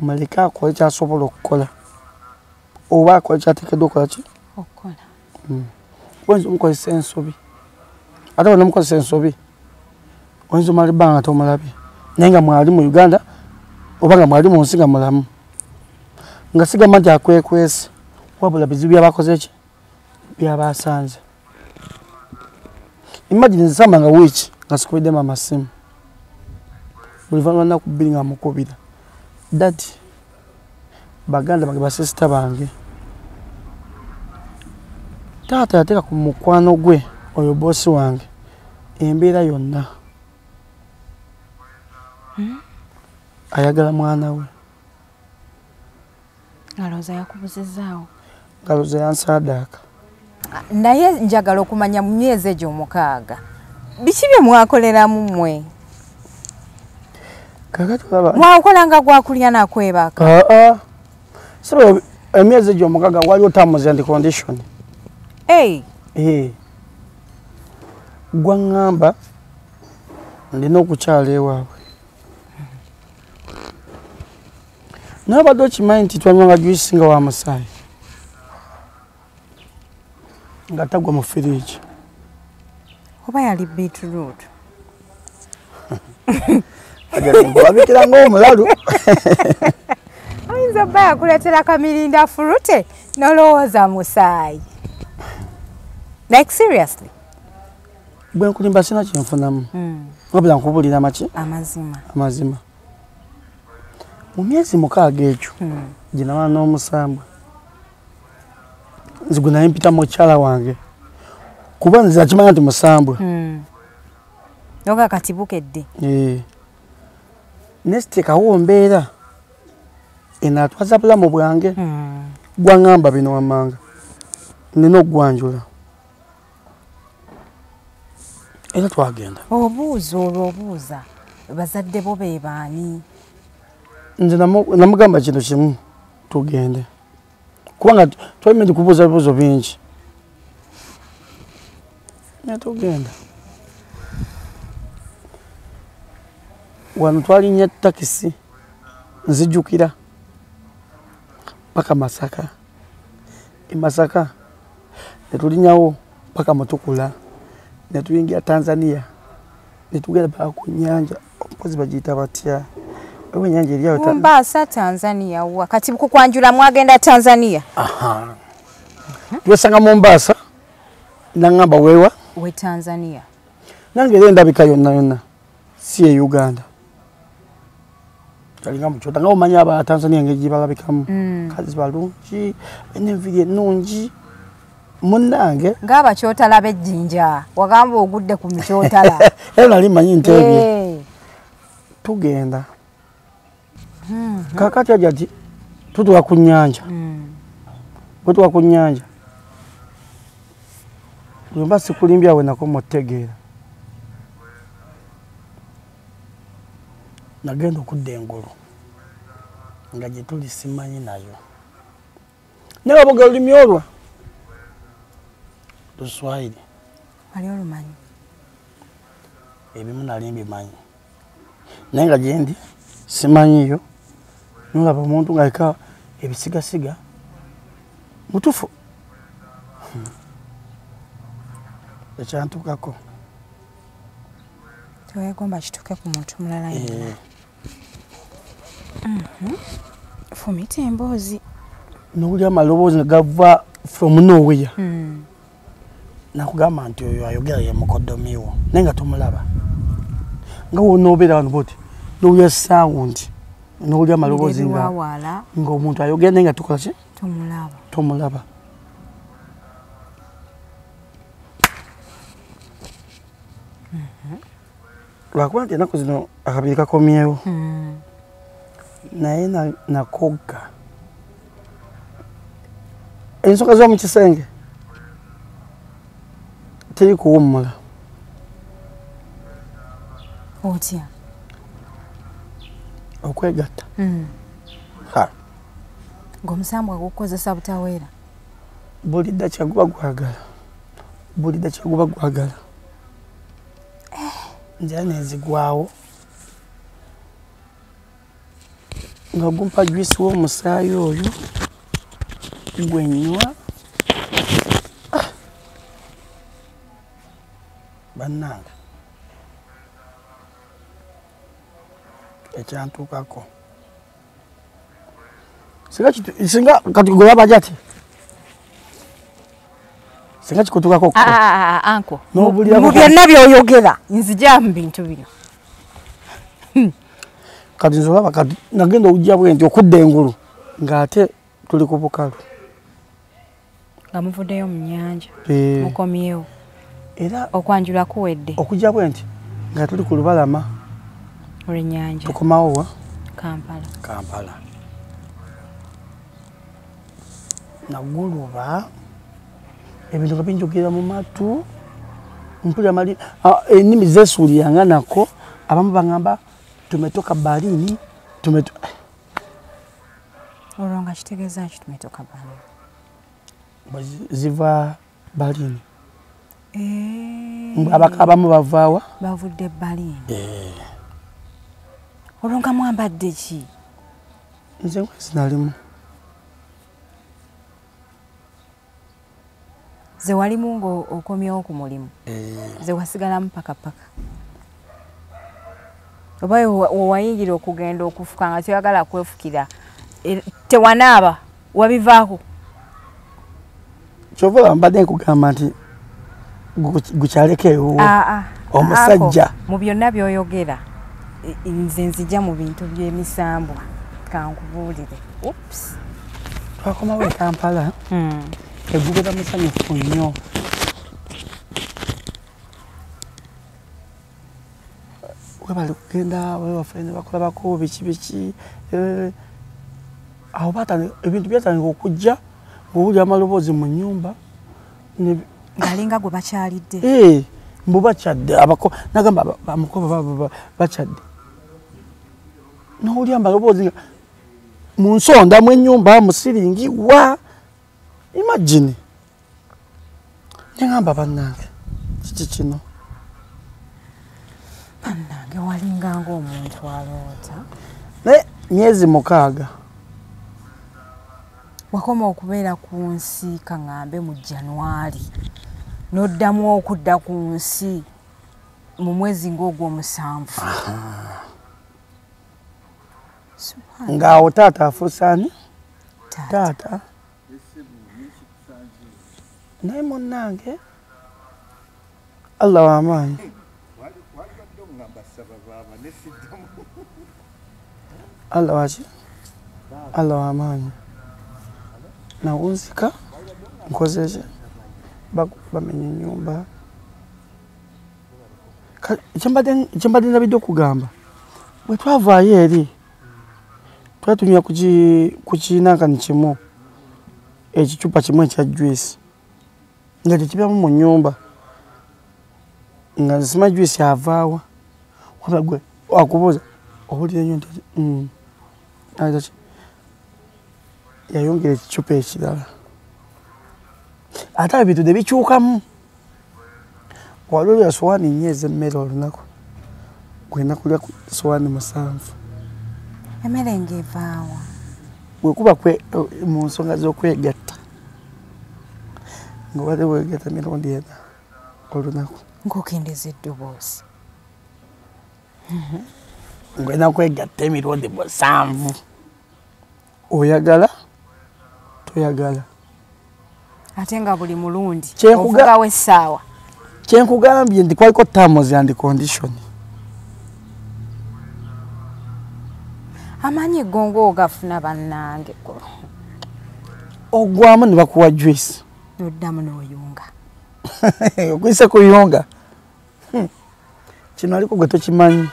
Muleke akole ky'asobola okukola oba akole ky'ateekeddwa okukola ki? Okukola. Oyinza omukozesa ensobi. Ate bw'onoomukozesa ensobi oyinza omala ebbanga nga tomulabye. Naye nga mwali mu Uganda oba nga mwali mu nsi nga mulamu. Nga sigamba nti akwekwese wabula bizibu by'abakoze ki? By'abasanze. Imagine nsamba nga wiiki nga sikubidde maama ssimu. Buli luvannyuma lwa nnaku 2 nga mukubira. Daddy, baganda bange, basisita bange. Taata yateeka ku mukwano gwe oyo boosi wange embeera yonna. Ayagala mwana we. Alowooza yakubuzizaawo. Alowooza yansaadaaka. Naye njagala okumanya mu myezi egyo 6 biki bye mwakoleramu mmwe? Kaakati olaba. Mwakolanga gwa kulya na kwebaka? Sebo emyezi egyo 6 waliwo terms and condition. Gwaŋŋamba ndina okukyala ewaabwe. Naye obadde okimanyi nti twanywanga juice nga wa musaayi. Nga tagwa mu firiji. Oba yali beetroot. Wabikira ng'omulalu. Ayinza obba yakuleetera kamirinda furute n'olowooza musaayi. Like seriously. Bwe nkulimba sina kyenfunamu. Wabula nkubuulira maki? Amazima. Amazima. Mu myezi 6 ekyo gye naba n'omusambwa nze gwe naye mpita mukyala wange kuba nze akimanya nti musambwa. Noga kati bukedde. Nesiteekawo mbeera enaatwaza bulamu bwange. Gwaŋŋamba bino wammanga nina okugwanjula. Era twagenda. Obuuza olwo obuuza bazadde bo be baani? Nze namugamba kintu kimu, tugende. Kubanga twali kubuuza ebibuuzo bingi. Ne tugenda. Wano twalinnya takisi nzijjukira paka Masaka. E Masaka ne tulinnyawo paka Mutukula. Ne tuyingira Tanzania. Ne tugenda paka ku nnyanja. Mpozi bagiyita batya? Oba ennyanja eri awo Mombasa, Tanzania wa kati kukwanjula mwagenda Tanzania. Aha. Twesanga Mombasa nangamba wewa we Tanzania. Nange era endabika yonna yonna si e Uganda. Kalinga mukyota nga omanyi aba Tanzania engeri gye balabikamu. Kazi balungi, balina enviiri ennungi. Munnange ng'abakyotala b'ejjinja wagamba ogudde ku mikyotala. Era nali mmanyi nteebye. Tugenda. Kaakati ajja ati tutuuka ku nnyanja. Bwe tutuuka ku nnyanja bwe mba sikulimbye awo nakoma otegeera. Nagenda okudda engulu nga gye tuli simanyi nayo. Naye baboga olulimi olwa Luswahili. Wali olumanyi? Ebimu nali mbimanyi. Naye nga gye ndi simanyiyo. Nolaba omuntu ng'aleka ebisigasiga mutufu. Ekyantuukako. Teweegomba kituuke ku muntu mulala yenna. Fumita emboozi. N'owulira amaloboozi nga gava from nowhere. Nakugamba nti oyo ayogera ye mukoddomi wo naye nga tomulaba. Nga w'onoobeera wano bw'oti n'owulira sound n'owulira amaloboozi nga ng'omuntu ayogera naye nga tukola ki? Tomulaba. Tomulaba. Lwakuba nti ennaku zino akabiri kakomyewo. Naye nakogga. Ensonga z'omu kisenge teri kuwummula. Otya? Okwegatta. Ng'omusambwa gukukozesa butaweera. Buli ddakiika guba gwagala. Buli ddakiika guba gwagala. Nze nenzigwawo. Nga gumpa juice w'omusaayi oyo gwe nnywa. Bannange ekyantuukako. Singa kati gwe yaba ati singa kikutuukako. Anko mu byonna by'oyogera nzija mu bintu bino. Kati nze olaba kati nagenda okujja bwe nti okudda engulu ng'ate tuli ku bukalu. Nga muvuddeyo mu nnyanja mukomyewo. Era okwanjula kuwedde. Okujja bwe nti nga tuli ku lubalama olw'ennyanja. Tukomawo wa? Kampala. Kampala. Naguluba ebintu nga binjogera mu matu mpulira mali ennimi zeesuuliranga nako abamu baŋŋamba tumetoka baharini Olwo nga kitegeeza ki tumetoka baharini? Ziva baharini. Abamu bavaawa? Bavudde baharini. Olwo nga mwambadde ki? Nze engoye sinalimu. Ze walimu ng'okomyewo ku mulimu. Ze wasigalamu paka paka. Oba wayingira okugenda okufuka nga toyagala kwefukira. Tewanaaba wabivaako. Kyova mbadde nkugamba nti gukyaleko ewuwo. Omusajja. Mu byonna by'oyogera nze nzija mu bintu by'emisambwa kankubuulire. Oops. Twakomawo e Kampala. Egugota musanyufu nnyo. Webale kugenda wewaffe ne bakulabako biki biki. Awo ebintu byatandika okujja ng'owulira amaloboozi mu nnyumba. Ng'alinga gwe bakyalidde. Mbu bakyadde abako nagamba bamukoba bakyadde. N'owulira amaloboozi nga mu nsonda mw'ennyumba mu siringi wa. Imagine. Nengamba bannange kiki kino? Bannange walinga ng'omuntu aloota. Naye myezi 6. Wakoma okubeera ku nsi kaŋŋambe mu January. N'oddamu okudda ku nsi mu mwezi ng'ogw'omusanvu. Ng'awo taata afuuse ani? Taata. Naye munnange Allah w'amaanyi. Allah waki? Allah w'amaanyi. Nawunzika nkoze ki? Bamenya ennyumba. Kyembadde ndabidde okugamba bwe twavaayo eri twali tunywa ku kinankani kimu ekicupa kimu ekya juice nga tekibeeramu mu nnyumba nga nsima juice avaawa wabula gwe akubuuza owulira ennyo nti yayongera ekicupa ekirala ate ebintu ne bikyukamu. Wali olya sowaani 4 ez'emmere olunaku gwena kulya sowaani 7. Emmere ng'evaawa? Bwe kuba mu nsonga z'okwegatta ng'obadde weegatta mirundi 4 olunaku. Ng'okendeza eddoboozi. Ng'olina kwegatta emirundi 7. Oyagala toyagala. Ate nga buli mulundi ovugawo essaawa. Kyenkugambye nti kwaliko terms and condition. Amanyi gongo ogafuna bannange. Ogwamu ne bakuwa juice. N'oddamu n'oyunga. Okuyise kuyunga. Kino aliko gwe tokimanyi.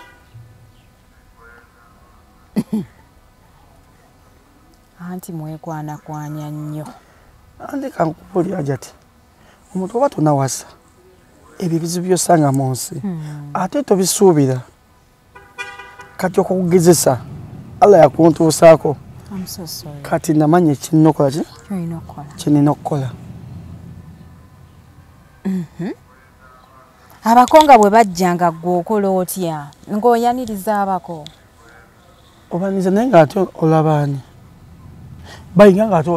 Anti mwekwanakwanya nnyo. Anti kankubuulira Hajati, omuntu oba tonawasa ebyo ebizibu by'osanga mu nsi ate tobisuubira. Kati okukugezesa Allah yakuntuusaako. I'm so sorry. Kati namanya ekirina okukola ki? Ky'olina okukola. Ky'olina okukola. Abako nga bwe bajjanga ggwe okola otya? Ng'oyaniriza abako? Obaniriza naye ng'ate olaba ani? Bayinga ng'ate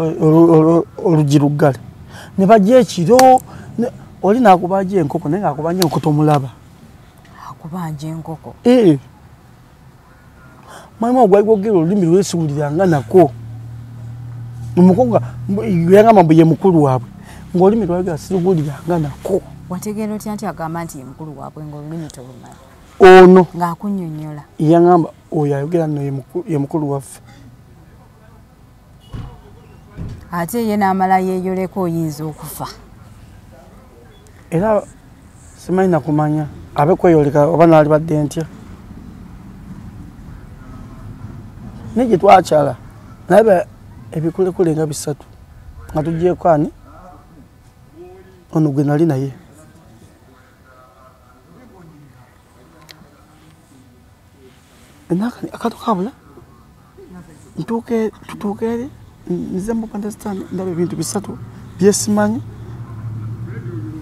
oluggi luggale. Ne bajja ekiro, oli n'akubanja enkoko naye ng'akubanja enkoko tomulaba. Akubanja enkoko? Mwalimu ogwali gwogera olulimi lwesiwuliranga nako. Omukunga yagamba mbu ye mukulu waabwe. Ng'olulimi lwayogera siruwuliranga nako. Wategeera otya nti agamba nti ye mukulu waabwe ng'olulimi tolumanyi? Ono. Ng'akunnyonnyola. Yagamba oyo ayogera nno ye mukulu waffe. Ate ye n'amala yeeyoleka oyinza okufa. Era simanyi na kumanya abe kweyoleka oba naalibadde ntya. Naye gye twakyala naye ebikulekule nga 3 nga tuggyeeko ani ono gwe nali naye. Akato kabula tutuuke eri nze mu understand ndaba ebintu 3 byesimanyi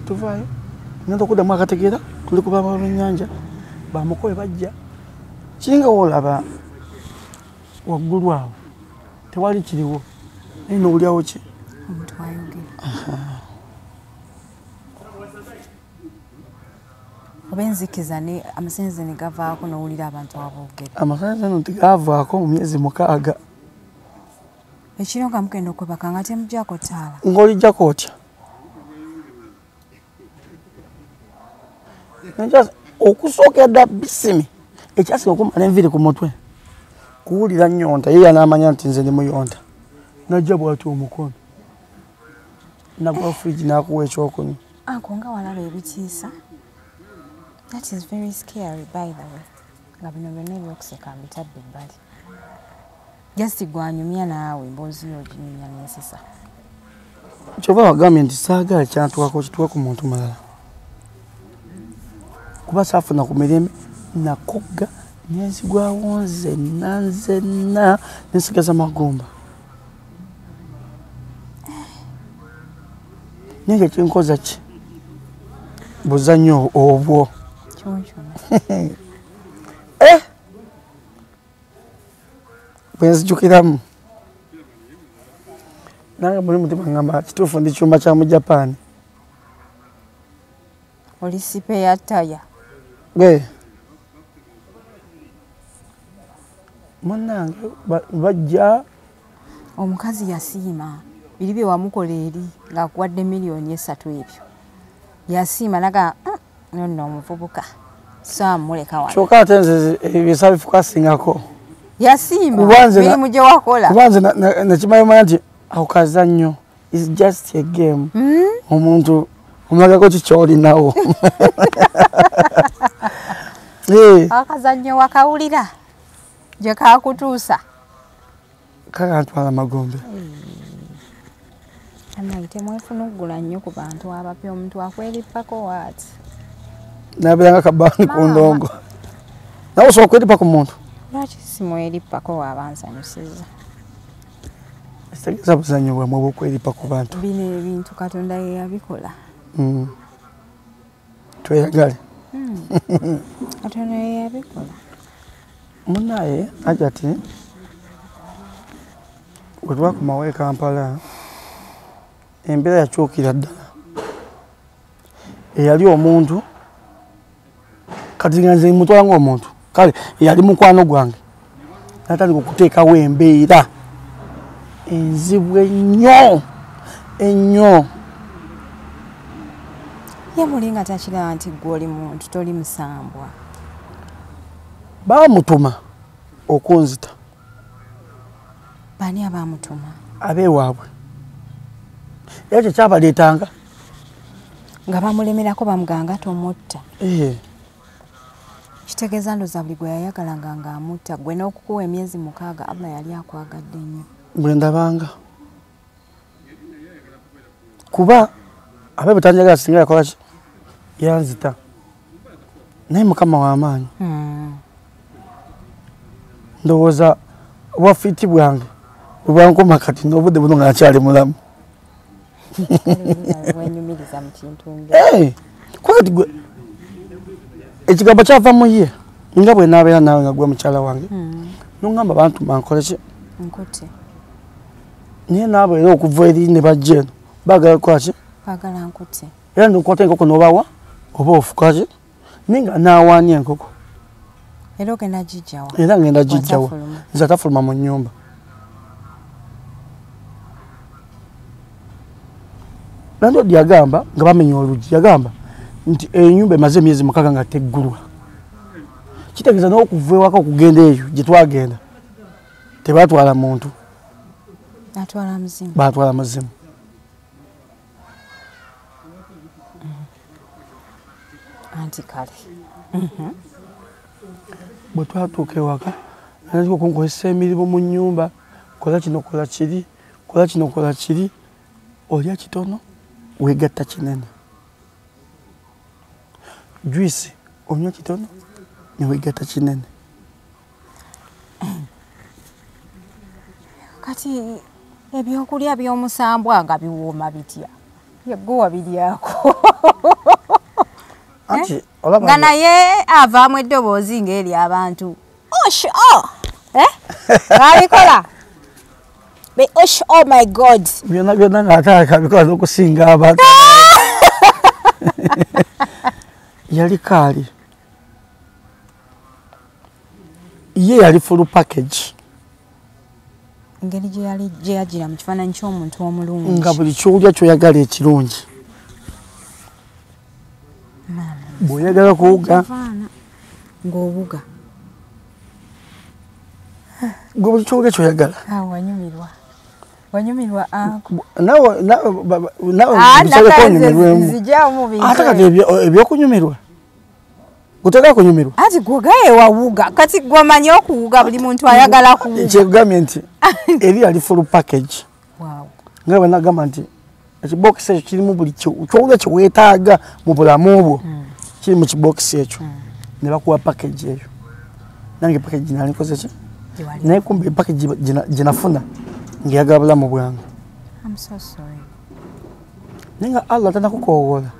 tuvaayo ngenda okuddamu akategeera tuli ku baaba b'ennyanja bamukobe bajja kiringa woolaba waggulu awo tewali kiriwo naye n'owulyawo ki? Omuntu ayogera. Oba enzikiza ne amasannyalaze ne gavaako n'owulira abantu aboogera. Amasannyalaze nno tegavaako mu myezi 6. Ekiro nga mugenda okwebaka nga temuggyako ttaala. Ng'oliggyako otya? Okusookera ddala bisimi ekyasinga okumala enviiri ku mutwe kuwulira nnyonta, ye yanaamanya nti nze ndi muyonta. Najja bw'atyo omukono nagwa fridge n'akuwa ekyokunywa. Ako nga walaba ebitiisa. That is very scary by the way. Nga bino byonna ebyokuseka mbitadde ebbali. Just gwanyumya naawe emboozi yo oginyumya n'ensisa. Kyova wagambye nti saagala kyantuukako kituuke ku muntu mulala. Kuba saafuna ku mirembe nakogga nenzigwawo nzenna nzenna nensigaza magumba. Naye nga kinkoza ki? Buzannyo obwo. Bwe nzijukiramu nange muli mutima ngamba kituufu ndi kyuma kya mu Japan. Oli sipe ya ttaya. Munnange bajja. Omukazi yasiima biri bye wamukola eri ng'akuwadde 3 million ebyo. Yasiima naga nno omuvubuka saamuleka wano. Kyokka ate nze ebisabifukasingako. Yasiima mirimu gye wakola. Kuba nze nakimanyimanya nti ako kazannyo is just a game. Omuntu omulagako ki ky'olinawo. Akazannyo wakawulira gye kakutuusa. Kakantwala magombe. Annaye temwefunuggula nnyo ku bantu abapya, omuntu akwerippako waati. Nabeera nga kabaani ku ndongo. Nawe osobola okwerippa ku muntu? Lwaki simwerippako waaba nsanyusizza? Ekitegeeza buzannyo bwammwe obw'okwerippa ku bantu. Bino ebintu Katonda ye yabikola. Tweyagale. Katonda ye yabikola. Munnaye Hajati bwe twakomawo e Kampala embeera yakyukira ddala. Eyali omuntu kati nga nze mutwala ng'omuntu, kale eyali mukwano gwange natandika okuteekawo embeera enzibu ennyo ennyo. Ye muli nga takiraba nti ggwe oli muntu toli musambwa. Baamutuma okunzita. Baani abaamutuma? Abeewaabwe. Era kye kyabaleetanga. Nga bamulemerako bamugamba tomutta. Kitegeeza ndowooza buli gwe yayagalanga ng'amutta, ggwe n'okukuwa emyezi 6 Allah yali akwagadde nnyo. Bwe ndabanga. Kuba abe bwe tanjagala singa yakola ki? Yanzita. Naye Mukama w'amaanyi. Ndowooza obwafiiti bwange bwe bwankoma kati n'obudde buno nga nkyali mulamu. Wenyumiriza mu kintu nga. Kuba kati gwe ekigambo kyava mu ye nga bwe naabeera naawe nga gwe mukyala wange. N'ongamba bantuma nkole ki? Nkutte. Naye naabo era okuva eri ne bajja eno baagala kukola ki? Baagala nkutte. Era n'okwata enkoko n'obawa oba ofuka ki? Naye nga naawaanya enkoko. Era ogenda gijjawa? Era ngenda gijjawa. Nze atafuluma mu nnyumba. Landlord yagamba nga bamenya oluggi, yagamba nti ennyumba emaze emyezi 6 nga teggulwa. Kitegeeza n'okuva ewaka okugenda eyo gye twagenda tebatwala muntu. Batwala muzimu. Batwala muzimu. Anti kale. Bwe twatuuka ewaka natandika okunkozesa emirimu mu nnyumba, kola kino kola kiri, kola kino kola kiri, olya kitono weegatta kinene. Juice onywa kitono ne weegatta kinene. Kati ebyokulya by'omusambwa nga biwooma bitya? Ye gwe wabiryako. Anti olaba nga naye avaamu eddoboozi ng'eri abantu. Osh, oh! Ng'abikola. Osh, oh my God. Byonna byonna ng'ate akabikola n'okusinga abantu. Yali kaali. Ye yali full package. Engeri gye yali gye yagira mu kifaananyi ky'omuntu omulungi. Nga buli ky'olya ky'oyagala ekirungi. Bw'oyagala kuwuga. Ng'obuga. Gwe buli ky'olya ky'oyagala. Ah, wanyumirwa. Wanyumirwa ako. Nawe bisaleko onyumirwemu. Ate kati ebyokunyumirwa. Kutaka kunyumirwa. Ati gwe wawuga. Kati gwe okuwuga buli muntu ayagala kuwuga. Kyekugambye nti eri yali full package. Wow. Nga bwe nagamba nti ekibokisi ekyo kirimu buli ky'olya kye weetaaga mu bulamu bwo. Kiri mu kibokisi ekyo. Ne bakuwa package eyo. Nange package nali nkoze ki? Naye kumbe package gye nafuna ng'eyagala bulamu bwange. I'm so sorry. Naye nga Allah tannakukoowoola.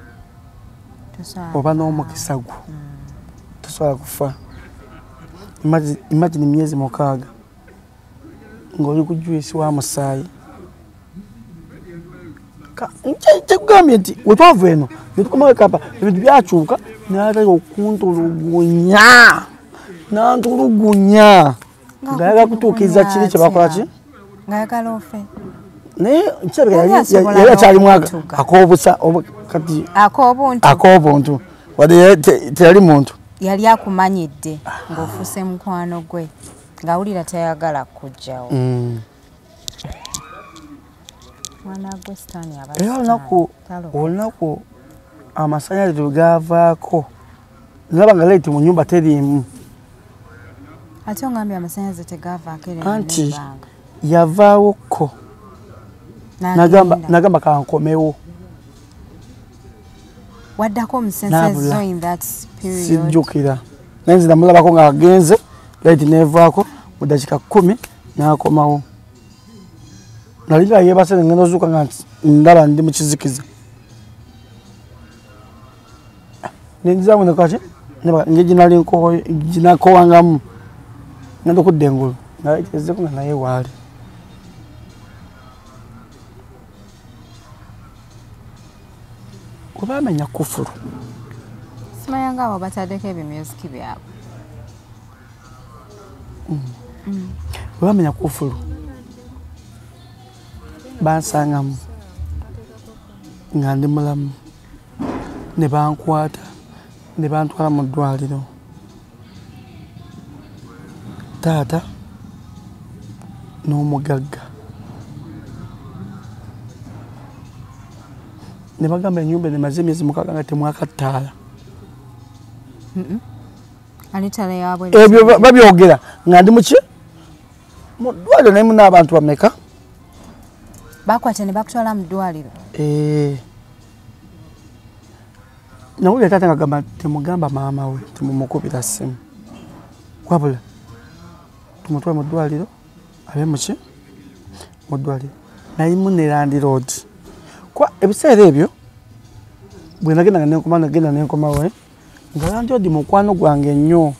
Oba n'omukisa gwo. Tosobola kufa. Imagine emyezi 6 ng'oli ku juice wa musaayi. Kyekugambye nti we twava eno ne tukomawo e Kampala ebintu byakyuka n'atandika okuntulugunya. N'antulugunya. Ng'ayagala kutuukiriza kiri kye bakola ki? Ng'ayagala ofe. Naye kirabika yali akyalimu ak'obusa kati ak'obuntu. Ak'obuntu. Wadde teyali muntu. Yali akumanyidde ng'ofuuse mukwano gwe ng'awulira tayagala kujjawo. Mwana gwe Sitaani aba Era olunaku amasannyalaze lwe gaavaako nalaba nga light mu nnyumba teriimu. Ate ongambye amasannyalaze tegaavaako era Anti yavaawokko nagamba kankomewo. Waddako omusensezo in that period. Sijjukira. Naye nze namulabako ng'agenze light n'evaako mu ddakiika 10 n'akomawo. Nali nga yeebase ne ngenda ozuuka nga ndaba ndi mu kizikiza. Ne nzizaamu ne kaki engeri gye nali gye nakowangamu ngenda okudda engulu nga light ezzeeko nga naye waali. Bwe baamenya kufulu. Simanya nga abo bataddeko ebimyuziki byabwe. Bwe bamenya kufulu bansangamu nga ndi mulamu ne bankwata ne bantwala mu ddwaliro. Taata n'omugagga ne bagamba ennyumba emaze emyezi 6 nga temwaka ttaala. Ebyo babyogera nga ndi muki mu ddwaliro naye muna abantu bameka. Bakwata ne bakutwala mu ddwaliro. Nawulira taata ng'agamba temugamba maama we temumukubira ssimu. Wabula tumutwale mu ddwaliro abe muki mu ddwaliro. Nalimu ne landlord. Kwa ebiseera ebyo bwe nagenda nagenda nenkomawo nga landlord mukwano gwange nnyo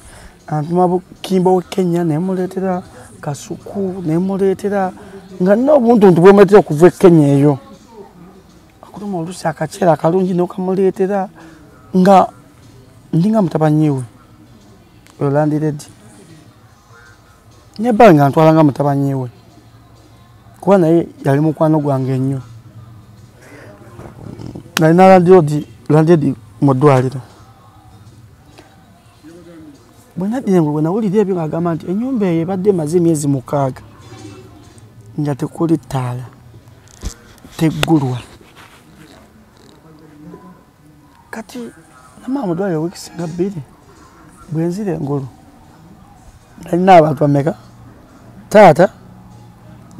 antuma bukimbo w'e Kenya nemuleetera kasuku nemuleetera nga nina obuntuntu bwemuleetera okuva e Kenya eyo. Akuluma oluusi akaceera akalungi n'okamuleetera nga ndinga mutabanyi we oyo landlord. Ne bba nga ntwala nga mutabanyi we kuba naye yali mukwano gwange nnyo. Nalina landlord mu ddwaliro. Bwe naddira engulu bwe nawulira ebyo ng'agamba nti ennyumba eyo ebadde emaze emyezi 6 nga tekuli ttaala teggulwa. Kati namala mu ddwaliro wiiki nga 2 bwe nzira engulu nalina abantu bameka? Taata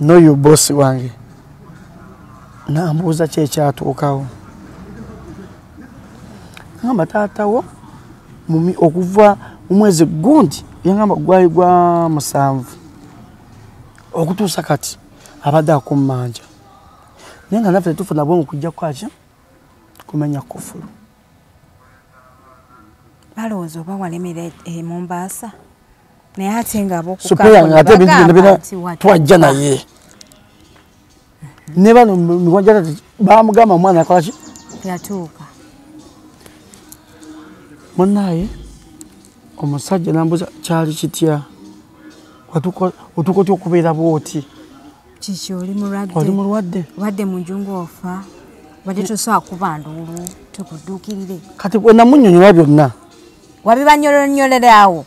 n'oyo boosi wange n'ambuuza ki ekyatuukawo. Ngamba taata wo okuva mu mwezi gundi yangamba gwali gwa 7 okutuusa kati abadde akummanja. Naye nga naffe tetufuna bwongo kujja kwaki kumenya kufulu. Balowooza oba walemera e Mombasa naye ate nga Supeya nga ate ebintu byonna twajja naye. Ne bano mikwano bamugamba omwana akola ki? Yatuuka. Munnaye omusajja nambuza kyali kitya, otuuka otya okubeera bw'oti? Kiki, oli mulwadde? Oli mulwadde. Obadde mu njungu ofa, obadde tosobola kuba nduulu tukudduukirire. Kati bwe namunnyonnyola byonna. Wabibannyonnyolera awo,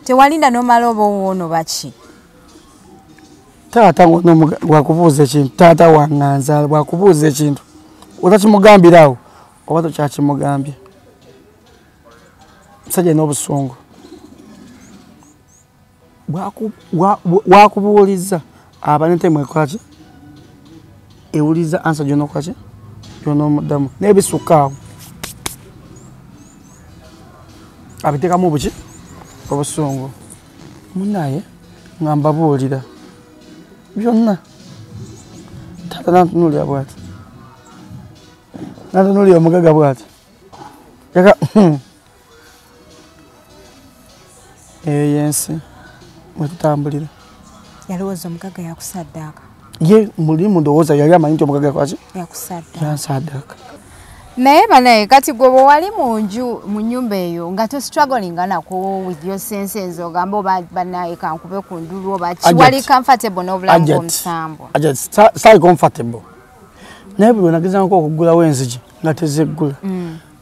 tewalinda n'omala oba owoono baki? Taata bwakubuuza ekintu, taata wanganzaala bwakubuuza ekintu otakimugambira awo oba tokyakimugambye. Musajja alina obusungu. Wakubuuliza aba n'entemu ekola ki? Ewuliza ansa gy'onookola ki? Gy'onoomuddamu n'ebisukka awo abiteekamu obuki? Obusungu. Munnaye nga mbabuulira byonna, taata nantunuulira bw'ati, nantunuulira omugagga bw'ati, yaka eyo y'ensi mwe tutambulira. Yalowooza omugagga yakusaddaaka? Ye muli mundowooza yali amanyi nti omugagga yakola ki? Yakusaddaaka. Yansaddaaka. Naye banaye kati gwe bwe wali mu nju mu nnyumba eyo nga tostrugglinga nako with your senses, ogamba oba banaye kankube ku ndulu oba ki, wali comfortable n'obulamu bw'omusambwa? Saali comfortable, naye buli lwe nagezangako okuggulawo enzigi nga tezeggula,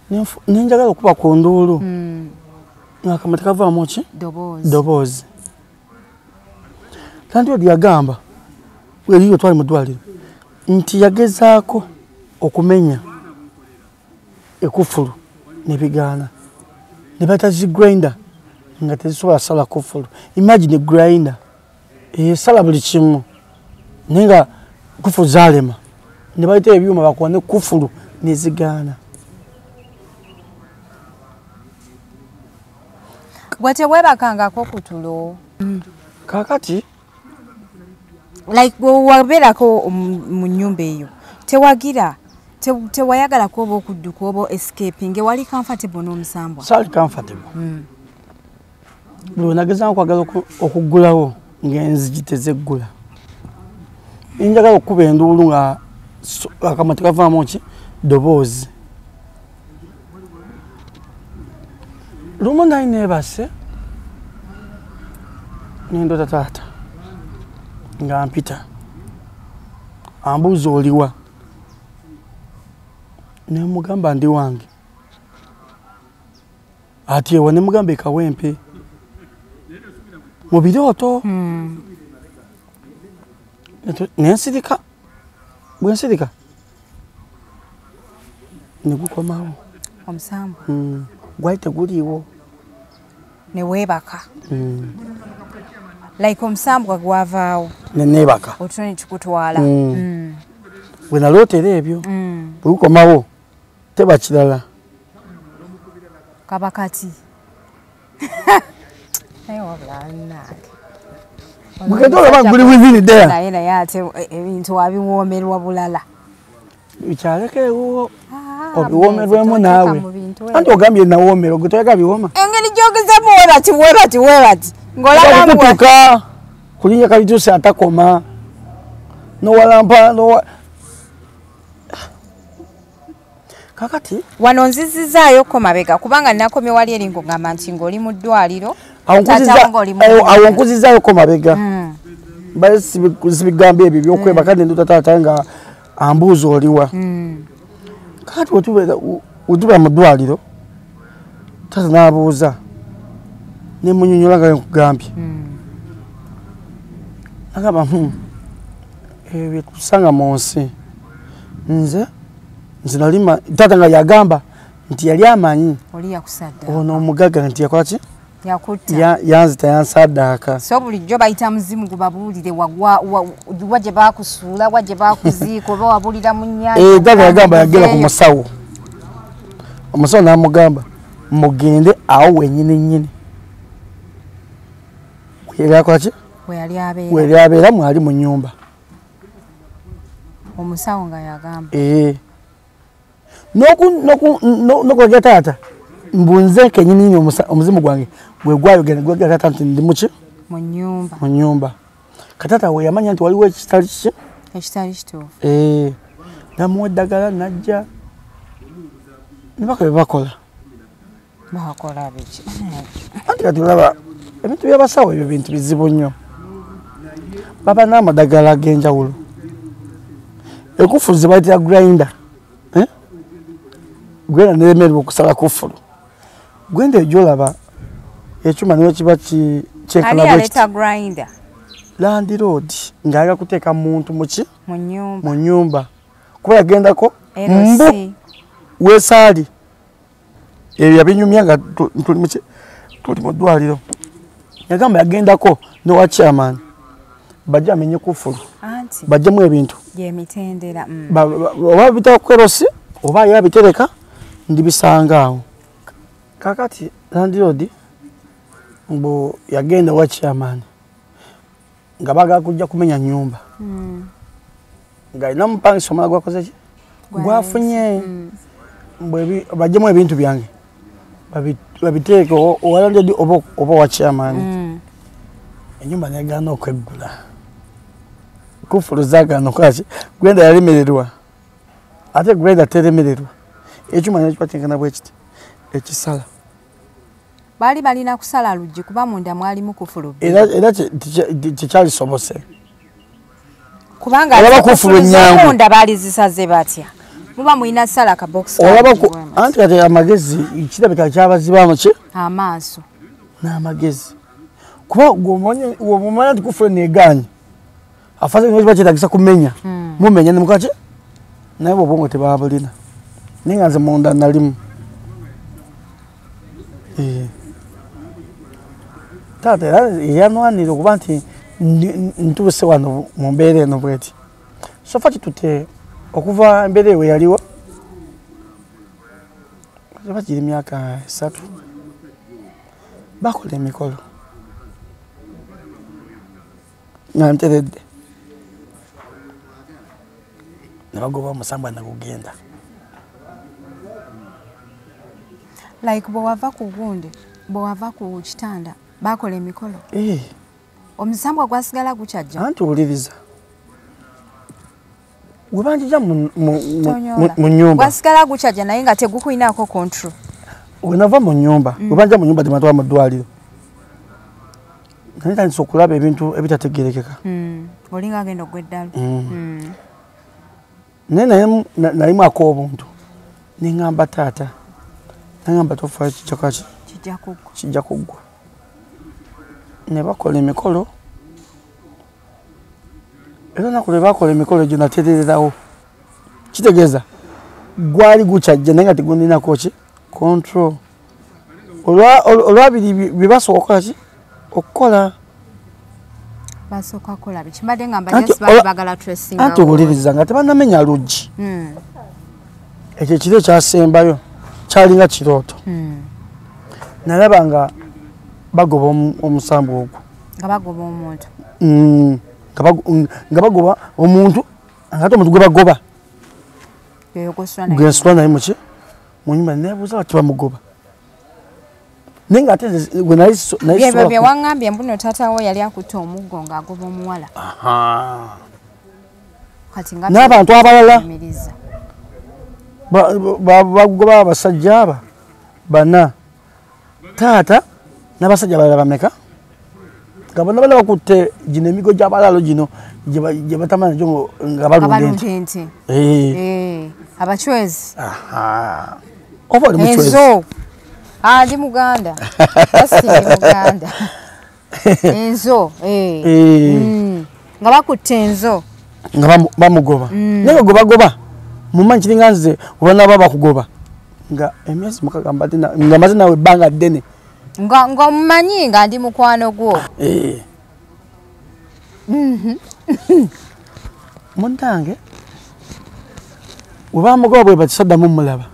ne njagala okuba ku nduulu ng'akamwa tekavaamu ki? Ddoboozi. Landlord yagamba eriyo twali mu ddwaliro nti yagezaako okumenya ekufulu ne bigaana, ne bayita zi grinder nga tezisobola sala kufulu. Imagine grinder esala buli kimu naye nga kufulu zaalema, ne bayita ebyuma bakuba ne kufulu ne zigaana. Gwe teweebakangako ku tulo? Kaakati like gwe wabeerako mu nnyumba eyo tewagira tewayagalako oba okudduka oba escaping, wali comfortable n'omusambwa? Saali comfortable. Buli lwe nagezanga okwagala okuggulawo ng'enzigi tezeggula, njagala okukuba enduulu nga akamwa tekavaamu ki? Ddoboozi. Lumu nali neebase nendota taata nga mpita ambuuza oliwa, nemugamba ndi wange. Ati ewa? Nemugamba ekawempe mu birooto. Nensirika, bwe nsirika ne gukomawo. Omusambwa? Gwali teguliiwo. Ne weebaka? Like omusambwa gwavaawo? Ne neebaka. Otulo ne tukutwala? Bwe nalootera ebyo, bwe gukomawo teba kirala. Kaba kati naye wabula nange Bwekati olaba guli within there. Naye ate ebintu wabiwoomerwa bulala. Bikyaleko ewuwo obiwoomerwemu naawe, anti ogambye nawoomerwa, gwe toyaga biwooma. Engeri gyogezemu webati webati webati ng'olaba kutuuka kulinnya kalituusi atakoma nowalampa nowa. Kakati wano nzizizaayo mabega kubanga nakomye wali eri ng'ogamba nti ng'oli mu ddwaliro. Awo nkuzizaayoko mabega, mbale sibigambo ebyo byokwebaka nenduta taata nga ambuuza oliwa. Kakati wetubeera mu ddwaliro, taata n'abuuza nemunyonyola nga nkugambye, agamba ebyo byetusanga mu nsi. Nze nze nalima taata nga yagamba nti yali amanyi ono omugagga nti yakola ki? Yanzita, yansaddaaka. So bulijjo bayita muzimu gubabuulire wa gye bakusuula, wa gye bakuziika, oba wabulira mu nnyanja. Taata yagamba yagenda ku musawo, omusawo n'amugamba mugende awo wennyini nnyini yali akola ki? Weyali abeera, mwali mu nnyumba. Omusawo nga yagamba n'okulagira taata mbu nze kennyini nnyini omuzimu gwange gwe gwayogera gwegera taata nti ndi muki? Mu nnyumba. Mu nnyumba. Katata we yamanya nti waliwo ekitali kiki? Ekitali kituufu. Namuwa eddagala najja ne bakola bye bakola. Bakola biki? Anti kati olaba ebintu by'abasawo ebyo bintu bizibu nnyo. Baba n'amadagala ag'enjawulo. Ekufulu ze bayitira grinder. Grinder neremerwa okusala kufulu. Grinder gy'olaba ekyuma niwe kiba kyenkana bwe kiti. Grinder? Landlord ng'ayagala kuteeka muntu mu ki? Mu nnyumba. Mu nnyumba. Kuba yagendako mbu weesaali. Ebyo yabinyumya nga tuli mu ddwaliro. Yagamba yagendako n'owa chairman. Bajje amenye kufulu. Bajjemu ebintu. Gyemitendera. Oba bitaka kwerosi oba yabitereka ndibisanga awo. Kakati landlord mbu yagenda wa chairman nga baagala kujja kumenya nnyumba. Ng'alina mupangisa omulala gwakoze ki? Gwafunye. Mbu bajjemu ebintu byange babiteeke owa landlord oba wa chairman. Ennyumba negaana okweggula. Kufulu zaagaana okukola ki? Gwenda yalemererwa. Ate gwenda teremererwa. Ekyuma nekiba kyenkana bwe kiti ekisala. Baali balina kusala luggi kuba munda mwalimu kufulu bbiri. Era tekyalisobose. Kubanga kufulu munda baali zisaze batya? Muba mulina ssala akabokisi. Anti kati amagezi kirabika kyabazibamu ki? Amaaso. N'amagezi. Kuba gw'omanya nti kufulu negaanye. Afaze kiba kyetaagisa kumenya. Mumenya ne mukola ki? Naye obwongo tebabulina. Naye nga nze munda nalimu. Taata era yanwanira okuba nti ntuuse wano mu mbeera eno bweti. So fa kitutte okuva embeera eyo yaliwo kiba kiri myaka 3 bakola emikolo nga nteredde. Ne bagoba omusambwa nagugenda. Like bw'owava ku gundi, bw'owava ku kitanda, bakola emikolo. Omusambwa gwasigala gukyajja. Anti owuliriza. Gwe banjija mu nnyumba. Gwasigala gukyajja naye nga tegukuyinaako control. Bwe nava mu nnyumba, bwe banjija mu nnyumba tebatwala mu ddwaliro. Nali ntandise okulaba ebintu ebitategeerekeka. Olinga agenda ogwa eddalu. Naye nalimu ak'obuntu. Ne ŋŋamba taata. Nangamba tofa kijja kijja kuggwa. Ne bakola emikolo. Era olunaku lwe bakola emikolo egyo natereererawo. Kitegeeza gwali gukyajja naye nga teguninako ki? Control. Olwabiri bye basooka okukola ki? Okukola. Basooka kukola biki? Mbadde ngamba just baali baagala tracing. Anti owuliriza nga tebannamenya luggi. Ekyo ekiro ekyasembayo kyalinga kirooto. Nalaba nga bagoba omusambu ogwo. Nga bagoba omuntu. Nga bagoba omuntu, ate omuntu gwe bagoba. Gwe nsula naye mu ki? Mu nnyumba neebuuza lwaki bamugoba. Naye ng'ate gwe nali Byebyo bye waŋŋambye mbu nno taata wo yali akutte omuggo ng'agoba omuwala. Kati nga n'abantu abalala bagoba abasajja aba bana. Taata n'abasajja abalala bameka? Nga bonna bana bakutte gino emigo gy'abalaalo gino gye batamanya gyo nga balunda ente. Abachwezi. Oba oli muchwezi? Ndi Muganda. Basi ndi Muganda. Enzo. Nga bakutte enzo. Nga bamugoba. Naye nga gobagoba. Mumanyi kiringa nze oba naba bakugoba. Nga emyezi 6 mbadde nga maze naawe ebbanga ddene. Nga omumanyi nga ndi mukwano gwo. Munnange bwe bamugoba bwe bati saddamu mmulaba.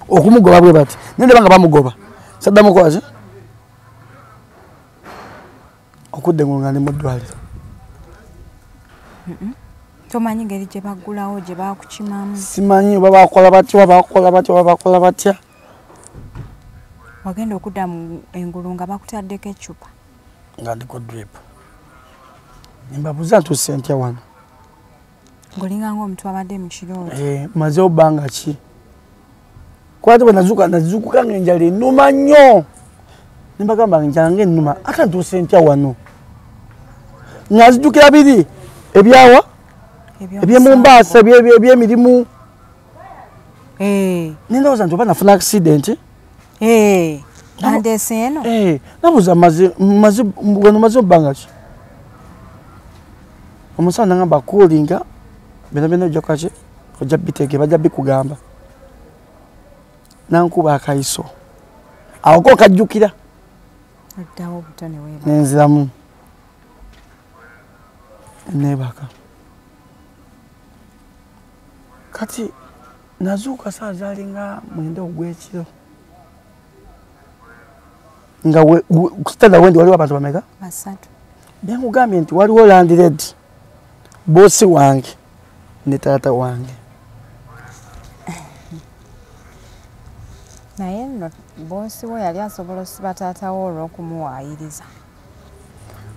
Okumugoba bwe bati naye ndaba nga bamugoba saddamu kukola ki? Okudda engulu nga ndi mu ddwaliro. Tomanyi ngeri gye baggulawo gye baakukimamu. Simanyi oba bakola batya oba bakola batya oba bakola batya. Wagenda okudda mu engulu nga bakutaddeko eccupa. Nga ndiko drip. Ne mbabuuza ntuuse ntya wano. Ng'olinga ng'omuntu abadde mu kirooto. Mazeewo bbanga ki? Kwate bwe nazuukuka ng'enjala ennuma nnyo. Ne mbagamba enjala ng'ennuma ate ntuuse ntya wano. Nga nzijukira biri ebyawa eby'e Mombasa eby'emirimu. Ne ndowooza nti oba nafuna accident. Bandeese eno. Nabuuza wano maze bbanga ki? Omusawo n'angamba coolinga byonna byonna ojja kukola ki? Ojja bitegeera bajja bikugamba. Nankuba akayiso. Awo ko kajjukira. Oddawo buto ne weebaka. Ne nziramu. Neebaka. Kati nazuuka ssaawa zaali nga 9 ogw'ekiro. Nga ku kitanda wendi waliwo abantu bameka? 3. Bye nkugambye nti waliwo landlady, boss wange ne taata wange. Naye nno boss wo yali asobola okusiba taata wo olw'okumuwaayiriza.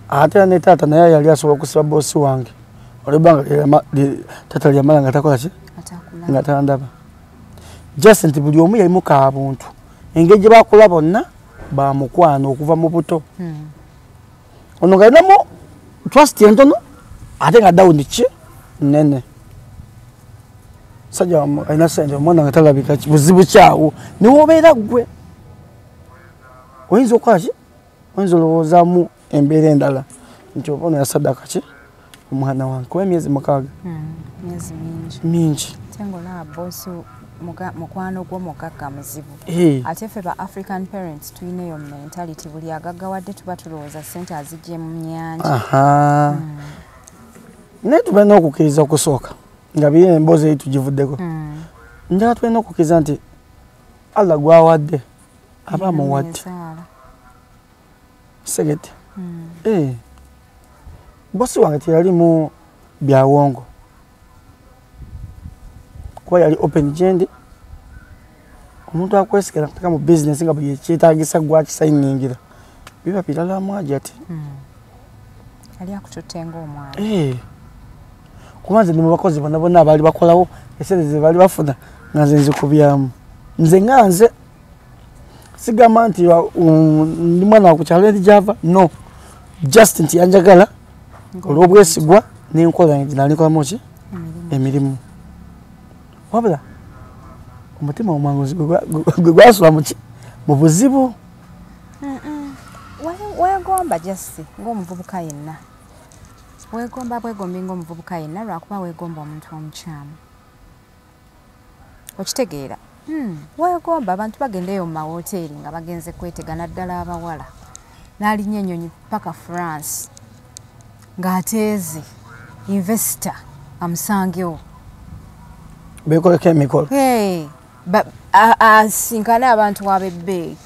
Ate ne taata naye yali asobola okusiba boss wange. Olw'ebbanga taata lyamala nga takola ki? Nga tandaba. Just nti buli omu yalimu kabuntu. Engeri gye bakola bonna bamukwano okuva mu buto. Ono ng'alinamu trust entono ate nga down ki nnene. Sajja alina ssente omwana nga talabika buzibu kyawo ne w'obeera ggwe. Oyinza okukola ki? Oyinza olowoozaamu embeera endala nti oba ono yasaddaka ki omwana wange kuba emyezi 6. Myezi mingi. Mingi. Ate ng'olaba boss mukwano gwo mugagga muzibu. Ate ffe ba African parents tulina eyo mentality buli agaggawadde tuba tulowooza ssente azigye mu nnyanja. Naye tubalina okukkiriza okusooka nga biri emboozi eri tugivuddeko. Njagala tulina okukkiriza nti Allah gwawadde aba amuwadde. Segete. Boss wange teyalimu byawongo. Kuba yali open gyendi. Omuntu akwesigala kuteeka mu bizinesi nga buli ekyetaagisa gwakisayiningira. Biba birala mwaji ati. Yali akututte ng'omwana. Kuba nze ndi mu bakozi bonna bonna abaali bakolawo essente ze baali bafuna nga nze nzikubyamu. Nze nga nze sigamba nti ndi mwana wa ku kyalo eri gy'ava, no. Just nti yanjagala olw'obwesigwa n'enkola gye nali nkolamu ki? Emirimu. Wabula omutima omwanguzi gwe gwasula mu ki? Mu buzibu. Weegomba just ng'omuvubuka yenna. Weegomba bwegombi ng'omuvubuka yenna lwakuba weegomba omuntu omukyamu. Okitegeera? Weegomba abantu bagendeyo mu mawoteeri nga bagenze kwetega naddala abawala. N'alinnya ennyonyi paka France ng'ateeze investor amusangewo. Beekoleko emikolo. Asinkane abantu ab'ebbeeyi.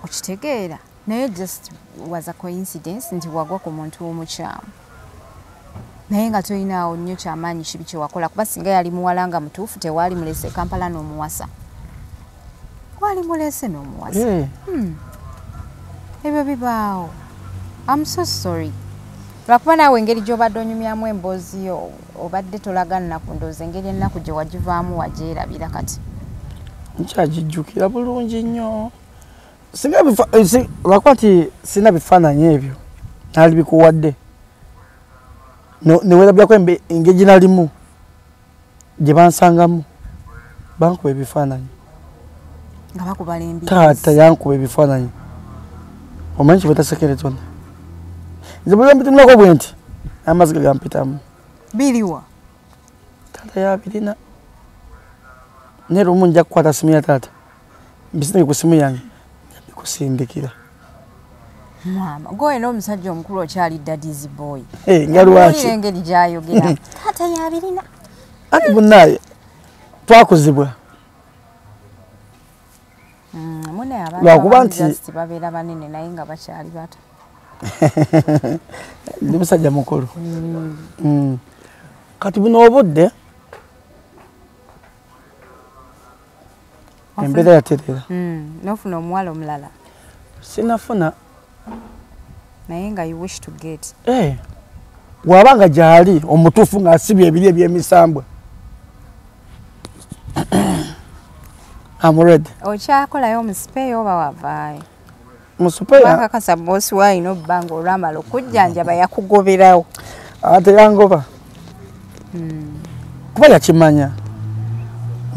Okitegeera? Naye just was a coincidence nti wagwa ku muntu omukyamu. Naye nga tolinaawo nnyo kyamaanyi kibi kye wakola kuba singa yali muwala nga mutuufu tewaali mulese Kampala n'omuwasa. Waali mulese n'omuwasa. Ebyo bibaawo. I'm so sorry. Lwakuba naawe engeri gy'obadde onyumyamu emboozi yo obadde tolaga nnaku ndowooza engeri ennaku gye wagivaamu wagyerabira kati. Nkyagijjukira bulungi nnyo. Singa lwakuba nti sirina bifaananyi ebyo naali bikuwadde. Ne weerabirako engeri gye nalimu gye bansangamu bankuba ebifaananyi. Nga bakubala embiriizi. Taata yankuba ebifaananyi. Omanyi kye bayita skeleton? Nze bwe mbitunulako bwe nti amaziga gampitamu. Biriwa? Taata yabirina. Naye lumu nja kukwata simu ya taata mbisindike ku simu yange njabikusindikira. Maama, gwe n'omusajja omukulu okyali daddy's boy. Nga lwaki? Engeri gy'ayogera. Taata yabirina. Anti munnaye twakuzibwa. Munnaye abantu just babeera banene naye nga bakyali bato. Ndi musajja mukulu. Kati buno obudde embeera yatereera. N'ofuna omuwala omulala. Sinafuna. Naye nga you wish to get. Bw'aba nga gy'ali omutuufu ng'asibye ebiri eby'emisambwa. I'm ready. Okyakolayo omusipeeyo oba wavaayo? Musupeya wakakasa bosi waalina obbanga olwamala okujjanjaba yakugoberawo. Ate yangoba kuba yakimanya,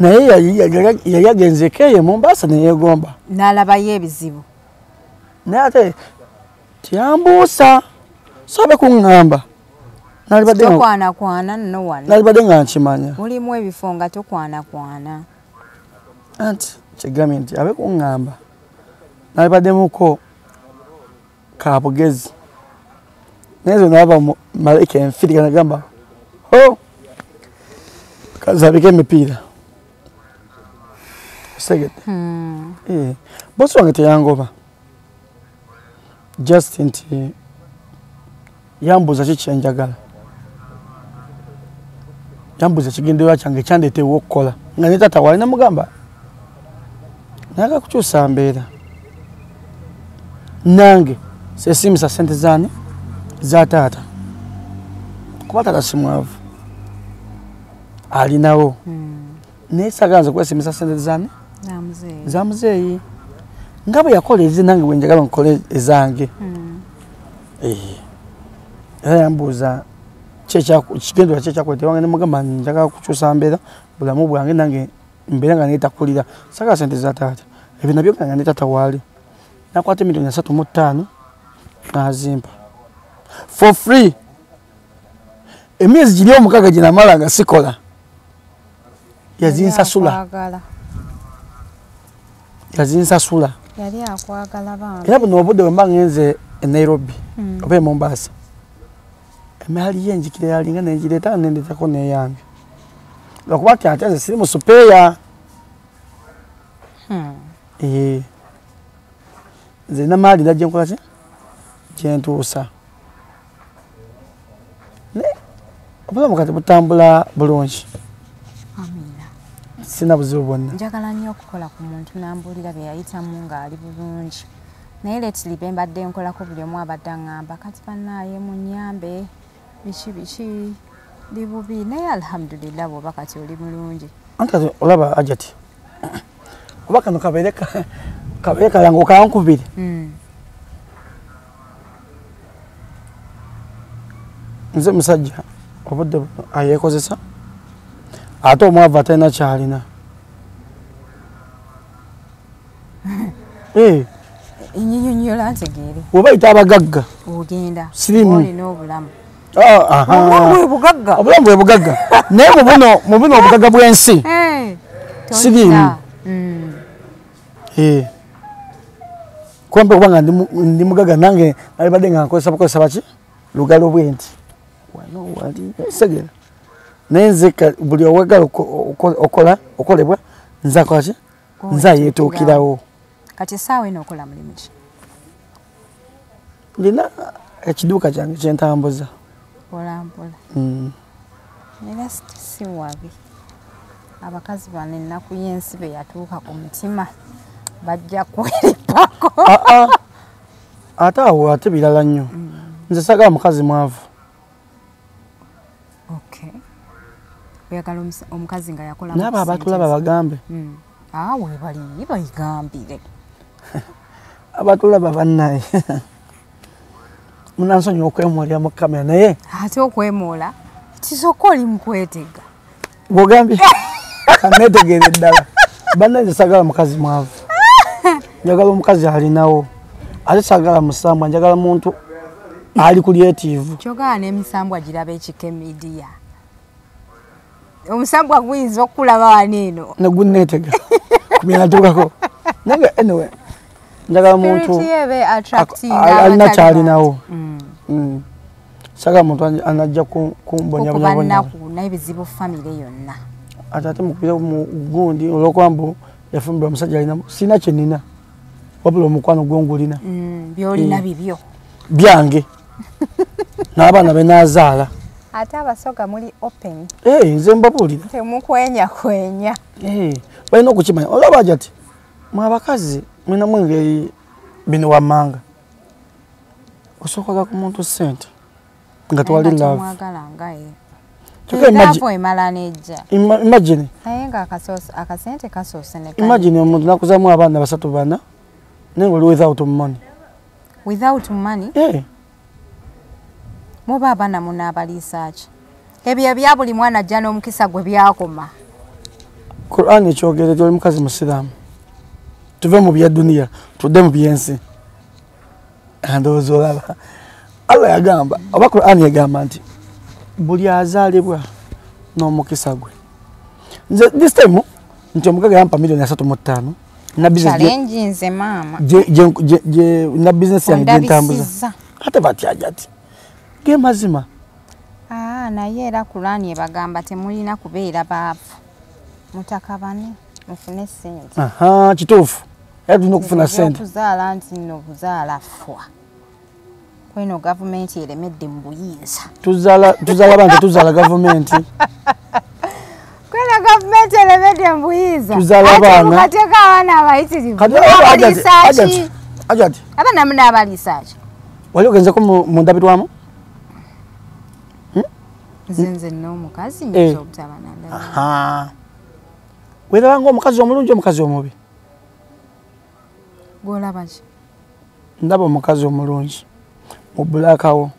naye yali agenzeko eyo Mombasa neyeegomba n'alabayo ebizibu, naye ate tiyambuusa sobe kuŋŋamba. Tokwanakwana nno wano nalibadde nga nkimanya mulimu ebifo nga tokwanakwana. Anti kigambye nti abe kuŋŋamba nalibaddemuko kabugezi, naye zo naba malayika enfirika nagamba ho kazabika emipiira osegedde. Bosi wange teyangoba, just nti yambuuza ki kyenjagala, yambuuza ekigendererwa kyange kyandeeteewo okukola nga ne taata waali namugamba nayagala kukyusa mbeera nange seesiimisa ssente zaani za taata, kuba taata si mwavu alinawo, naye saagala nze kwesiimisa ssente zaani za muzeeyi nga bwe yakola ezi nange bwe njagala nkole ezange. Era yambuuza kigendererwa ki ekyakuleetera wange, nemugamba njagala kukyusa mbeera bulamu bwange nange mbeera nga neetakulira, saagala ssente za taata. Ebyo nabyo nga ne taata waali nakwata 35,000,000 n'azimpa for free. Emyezi giri 6 gye namala nga sikola yazinsasula, yazinsasula. Yali akwagala bambi. Era buno obudde bwe mba ngenze e Nairobi oba e Mombasa, emaali ye njikira yalinga nengireeta nendeetako n'eyange, lwakuba nti ate nze siri musupeeya. Nze namaali najja nkola ki kyentuusa, naye obulamu kati butambula bulungi. Amiina. Sina buzibu bwonna. Njagala nnyo okukola ku muntu n'ambuulira bye yayitamu ng'ali bulungi, naye lately be mbadde nkolako buli omu abadde aŋŋamba kati bannaaye munnyambe biki biki ndi bubi, naye alhamdulillah bw'oba kati oli bulungi. Anti kati olaba Hajati, oba kano kabeere kalango kankubire. Nze musajja obudde ayeekozesa ate omwavu atalina kyalina. Nnyonnyola ntegeere. Bw'oba yita abagagga ogenda sirimu olina obulamu. Obulamu bwe bugagga. Obulamu bwe bugagga, naye mu buno obugagga bw'ensi sirimu. Kumbe kubanga ndi mugagga nange nalibadde nga nkozesa bukozesa baki lugalo bwe nti wano wali segera, naye nze buli owagala okola okolebwa nze akola ki nze ayeetuukirawo. Kati essaawa eno okola mulimu ki? Ndina ekiduuka kyange kyentambuza mpola mpola. Era si wabi, abakazi bano ennaku y'ensi be yatuuka ku mutima bajja kweripako. Ate awo ate birala nnyo. Nze saagala mukazi mwavu. Okay. Oyagala omukazi nga yakola n'abo abatulaba bagambe. Awe bali bayigambire. Abatulaba bannaye munansonyiwa okwemwolera mu kamera, naye ate okwemwola kisooka oli mukwetega. Bw'ogambye kaneetegeere ddala. Bannaye nze saagala mukazi mwavu, njagala omukazi alinawo, ate saagala musambwa, njagala muntu ali creative. Kyogala n'emisambwa giraba ekika media. Omusambwa guyinza okulaba wano eno neguneetega kumyatuukako. Naye anyway njagala muntu alina kyalinawo. Saagala muntu anajja kumbonyabonya n'ebizibu famire yonna. Ate ate mukubire mu gundi olw'okuba mbu yafumbirwa omusajja alina, sirina kye nnina wabula omukwano gwo ngulina. By'olina bibyo byange n'abaana be naazaala. Ate abasoga muli open. Nze mbabuulira temukwenyakwenya. Balina okukimanya. Olaba Hajati, mwe abakazi mulinamu engeri bino wammanga, osookaga ku muntu ssente nga tewali love. Imagine. Imagine omuntu nakuzamu abaana 3 4 naye oli without money. Without money? Eh. Muba abaana munaabaliisa ki? Ebyo bya buli mwana ajja n'omukisa gwe byakoma. Qur'an ekyogera oli mukazi musiraamu. Tuve mu bya duniya tudde mu byensi. Ndowooza olaba. Allah yagamba oba Qur'an yagamba nti buli azaalibwa n'omukisa gwe. Nze this time nti omugaga yampa milioni 35 na business challenge nze maama. Na business yange gye ntambuza. Ate batya ati. Ge mazima. Ah, naye era Qur'an ebagamba temulina kubeera baavu. Mutakabane mufune ssente. Aha, kituufu. Era tulina okufuna ssente. Okuzaala nti nno kuzaala fwa. Kweno gavumenti eremedde mu buyinza. Tuzaala abantu, tuzaala gavumenti. Kweno gavumenti eremedde mu buyinza. Tuzaala abaana. Mukateeka abaana abayitirivu. Ajati. Abaana munaabaliisa ki? Wali ogenzeko mu ndabirwamu? Nze n'omukazi nyinza obutaba na ndabirwamu. Aha. Weeraba ng'omukazi omulungi omukazi omubi? Gw'olaba ki? Ndaba omukazi omulungi. Mu bulakawo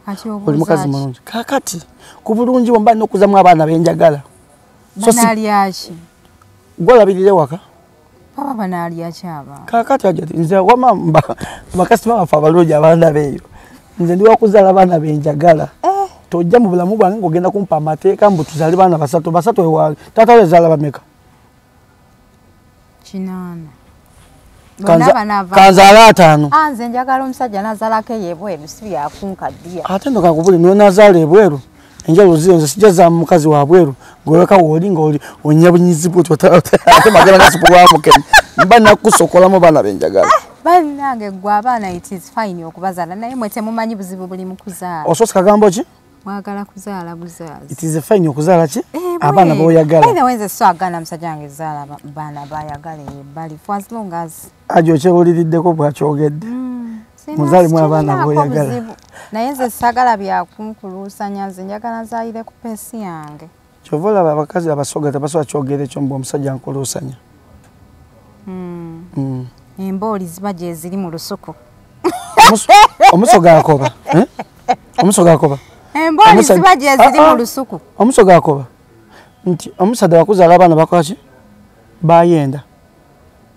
oli mukazi mulungi. Kaakati ku bulungi bwe mba nina okuzamu abaana be njagala. Banaalya ki? Gw'olabirira ewaka? Baba banaalya ki abaana? Kaakati Ajati nze wamma bakasitoma baffe abalungi abaana beeyo. Nze ndi wakuzaala abaana be njagala. Tojja mu bulamu bwange ng'ogenda kumpa amateeka mbu tuzaale baana 3 3 ewaali. Taata we yazaala bameka? 8. Kanzaala 5. Nze njagala omusajja n'azaalako eyo ebweru si byakunkaddiya. Ate nno kankubuli n'onazaala ebweru enjawulo ziri nze sijja za mukazi wa bweru ng'oleka w'oli ng'oli onyabunyizibwa ate magala nga supu wa mukene. Mba nakusokolamu baana be njagala. Bannange ggwe abaana it is fine okubazaala naye mwe temumanyi buzibu buli mu kuzaala. Osoose kagambo ki? Mwagala kuzaala buzaazi. It is fine okuzaala ki? Abaana b'oyagala. By the way nze saagala musajja wange zaala baana bayagala ebbali for as long as. Ajo okyewuliriddeko bw'akyogedde. Muzaalemu abaana b'oyagala. Naye nze saagala byakunkuluusanya nze njagala nzaalire ku peesi yange. Ky'ova olaba abakazi abasoga tebasobola kyogera ekyo mbu omusajja ankuluusanya. Embooli ziba gye ziri mu lusuku. Omusoga akoba. Omusoga akoba. Embooli ziba gye ziri mu lusuku. Omusoga akoba nti omusadde wakuzaala abaana bakola ki? Bayenda.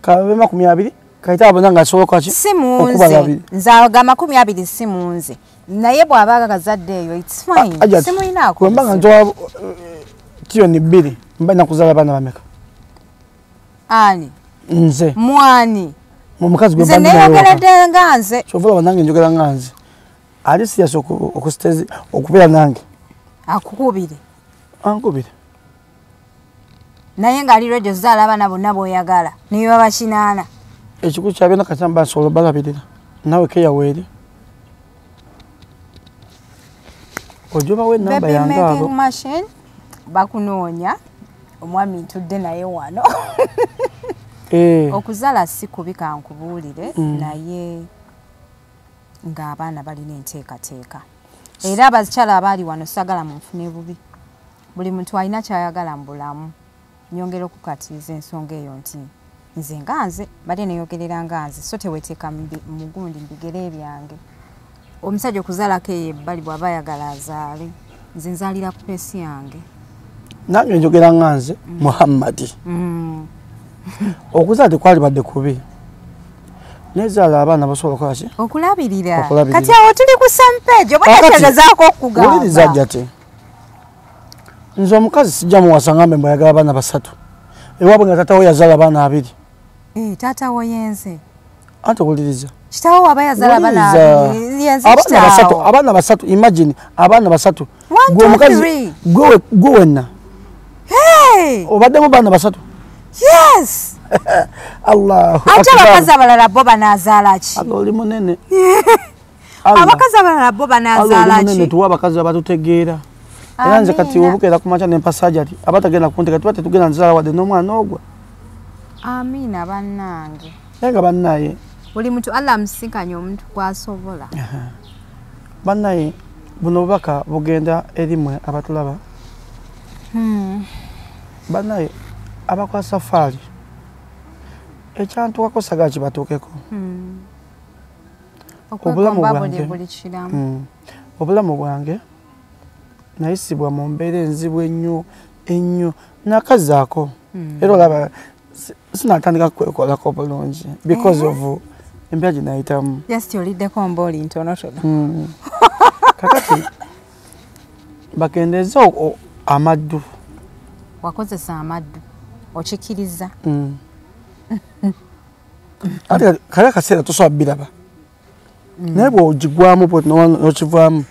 Kabe 20 kayita abona nga asobola okukola ki? Si mu nze. Nze aga 20 si mu nze. Naye bw'aba agazadde eyo it's fine. Simulinaako. Bwe mba nga ntowa tiyoni 2 mba nina kuzaala abaana bameka? Ani? Nze. Mwani? Omukazi gwe mba mba ndina Nze neeyogeredde nga nze. Ky'ova olaba nange njogera nga nze. Ali serious okubeera nange. Akukubire. Ankubire. Naye ng'ali ready ozaala abaana bonna b'oyagala ne baba 8. Ekikulu kya byonna kati mba nsobola obalabirira. Naawe keya weeri. Ojja obawa ennamba yange abo. Baby making machine bakunoonya omwami ntudde naye wano. Okuzaala si kubi kankubuulire naye ng'abaana balina enteekateeka. Era abakyala abaali wano saagala munfune bubi. Buli muntu alina ky'ayagala mu bulamu. Nyongera okukatiriza ensonga eyo nti nze nga nze badde neeyogerera nga nze so teweeteeka mu gundi mu bigere byange. Omusajja okuzaalako eyo ebbali bw'aba ayagala azaale nze nzaalira ku peesi yange. Nange njogera nga nze Muhammadi. Okuzaala tekwalibadde kubi. Nezaala abaana basobola okukola ki? Okulabirira. Kati awo tuli ku same page oba tegezaako okugamba. Wuliriza Ajati. Nze omukazi sijja muwasa ngambe mbu ayagala abaana 3. Ewaabwe nga taata we yazaala abaana 2. Taata wo yenze. Anti wuliriza. Kitaawo waba yazaala abaana 2. Yenze kitaawo. Abaana 3 imagine abaana 3. 1 2 3. Gwe wenna. Obaddemu baana 3. Yes. Allahu Ate Akbar. abakazi abalala bo banaazaala ki? Allah oli munene. Abakazi abalala bo banaazaala Allah oli munene ki? tuwa abakazi abatutegeera. Era nze kati obukeera ku makya ne mpasa Ajati abatagenda kuntega tuba tetugenda nzaala wadde n'omwana ogwo. Amiina bannange. Naye nga bannaye. Buli muntu Allah amusinkanye omuntu gw'asobola. Bannaye buno obubaka bugenda eri mmwe abatulaba. Banaye abakola safaari ekyantuukako sagala kibatuukeko. Obulamu bwange nayisibwa mu mbeera enzibu ennyo ennyo nakazaako. Era olaba sinatandika kwekolako bulungi because of embeera gye nayitamu. Just oliddeko mbooli ntonotono. Kakati bakendeeze amaddu. Wakozesa amaddu okikiriza. Ate kale akaseera tosobola biraba. Naye bw'ogigwamu n'okivaamu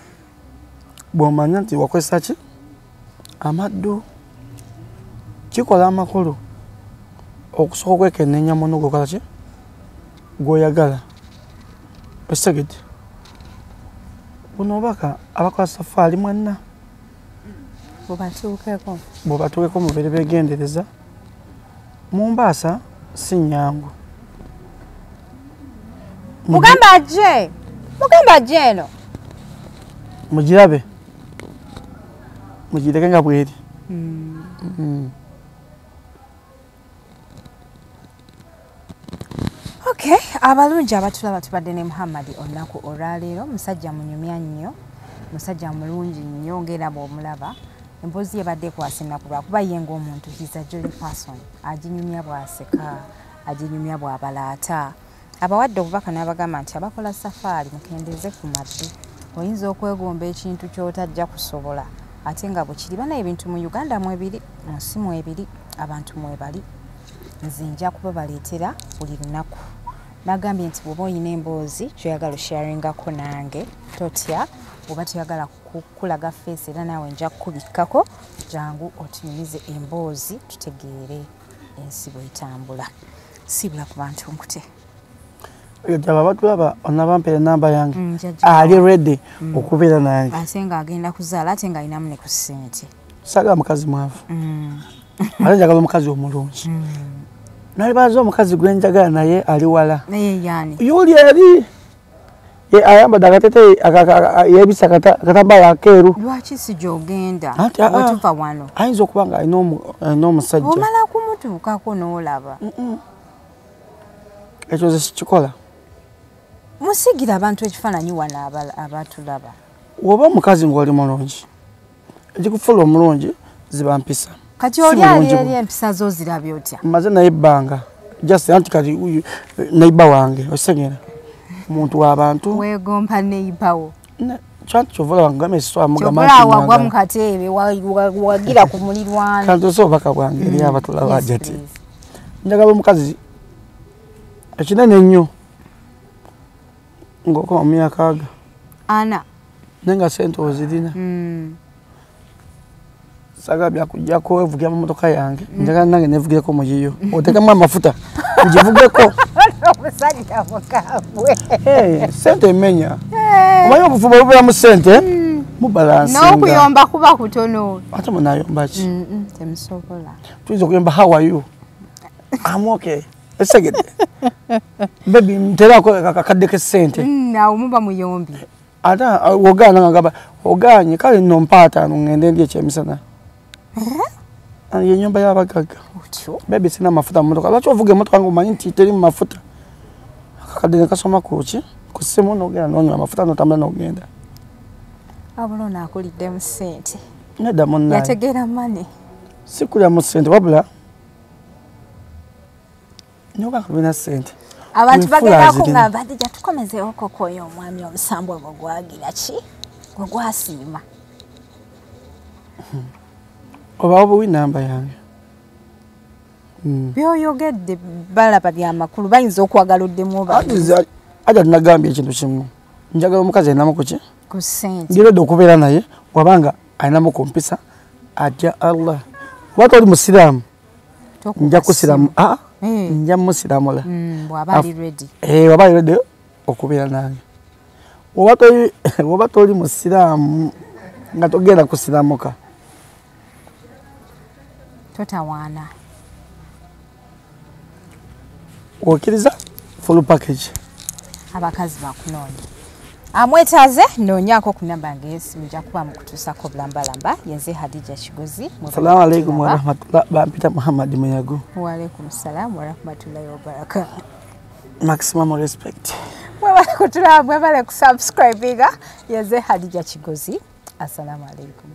bw'omanya nti wakozesa ki amaddu. Kikola amakulu okusooka okwekenneenya munno gw'okola ki gw'oyagala. Okitegedde? Buno obubaka abakola safaari mwenna bubatuukeko. Bubatuukeko mubeere beegendereza. Mumbaasa si nnyangu. Mugamba ajje! Mugamba ajje eno! Mugirabe. Mugireke nga bw'eri. Okay, abalungi abatulaba tubadde ne Muhammad olunaku olwaleero. Musajja munyumya nnyo, musajja mulungi nnyo ng'era bw'omulaba. Emboozi ebadde ekwasa ennaku lwakuba ye ng'omuntu he's a jolly person. Aginyumya bw'aseka, aginyumya bw'abalaata. Abawadde obubaka n'abagamba nti abakola safaari mukendeeze ku maddu. Oyinza okwegomba ekintu ky'otajja kusobola ate nga bwe kiri. Bana ebintu mu Uganda mwebiri, mu nsi mwebiri, abantu mwebali. Nze nja kubabaleetera buli lunaku. Nagambye nti bw'oba oyina emboozi gy'oyagala osharingako nange totya, oba toyagala kukulaga feesi era naawe nja kukubikkako, jangu otunyumize emboozi tutegeere ensi bw'etambula. Siibula ku bantu nkute. Aba batulaba onabampeera enamba yange ali ready okubeera nange. Ate ng'agenda kuzaala ate ng'alinamu ne ku ssente. Saagala mukazi mwavu. Ate njagala omukazi omulungi. Nalibaaza omukazi gwe njagala naye ali wala. Naye yaani? Yuli eri ayambadde akateteeyi yeebisse akatambaala akeeru. Lwaki si gy'ogenda wetuva wano? Ayinza okuba nga alina omusajja. Omala kumutuukako n'olaba. Ekyo nze sikikola. Musigira abantu ekifaananyi wano abatulaba. Bw'oba omukazi ng'oli mulungi, ekikufuula omulungi ziba mpisa. Kati oli ali eri empisa zo zirabye otya? Mmaze naye ebbanga. Just anti kati neighbor wange osengera. Omuntu w'abantu. Weegomba neighbor wo. Kyanti ky'ova olaba ngamba esiswa mugamba nti Ky'ova olaba wagwa mu kateebe wagira ku mulirwano. Kantuuse obubaka bwange eri abatulaba Hajati. Njagala omukazi ekinene ennyo ng'okoma mu myaka aga. Ana. Naye nga ssente ozirina. Saagala byakuggyako weevugira mu mmotoka yange. Njagala nange neevugireko mu yiyo. Oteekemu amafuta ngivugeko. Omusajja mukambwe. Ssente emenya. Omanyi obufuba obubeeramu ssente mubalansinga. N'okuyomba kuba kutono. Ate munaayomba ki? Temusobola. Tuyinza okuyomba how are you? I'm okay. Esegedde. Baby nterako akakadde k'essente. Awo muba muyombi. Ate ogaana nga ngamba ogaanye kale nno mpa ataano ŋŋende ndye ekyemisana. Ye nnyumba y'abagagga. Otyo? Baby sina mafuta mu mmotoka. Lwaki ovuga emmotoka ng'omanyi nti teriimu mafuta? Akakadde ne kasoma ku ki? Ku ssimu n'ogenda n'onywa amafuta n'otambula n'ogenda. Wabula ono akuliddemu ssente. Nedda munnange. Yategeera money. Si kulyamu ssente wabula n'oba nga tulina ssente. Abantu bagenda kungamba Hadija tukomezeewo koko oyo omwami omusambwa gwe gwagira ki? Gwe gwasiima. Oba obuwi namba yange. By'oyogedde balaba byamakulu bayinza okwagala oddemu oba. Hajati nagambye ekintu kimu. Njagala omukazi alinamu ku ki? Ku ssente. Ndi ready okubeera naye wabanga alinamu ku mpisa atya Allah. Kuba toli musiraamu. Nja kusiraamu. Nja musiramula. Bw'aba ali ready. Bw'aba ali ready okubeera nange. Oba toli musiraamu nga togenda kusiramuka. Totawaana. Okkiriza full package. Abakazi bakunoonya. Amwetaaze noonyaako ku namba yange ey'essimu, nja kuba mukutuusako bulambalamba. Yenze Hadija Kigozi. Assalamu alaikum warahmatullah. Bampita Muhammad Muyago. Waalaikum salam warahmatullahi wabarakatu. Maximum respect. Mwebale kutulaba, mwebale kusubscribinga. Yenze Hadija Kigozi, assalamu alaikum.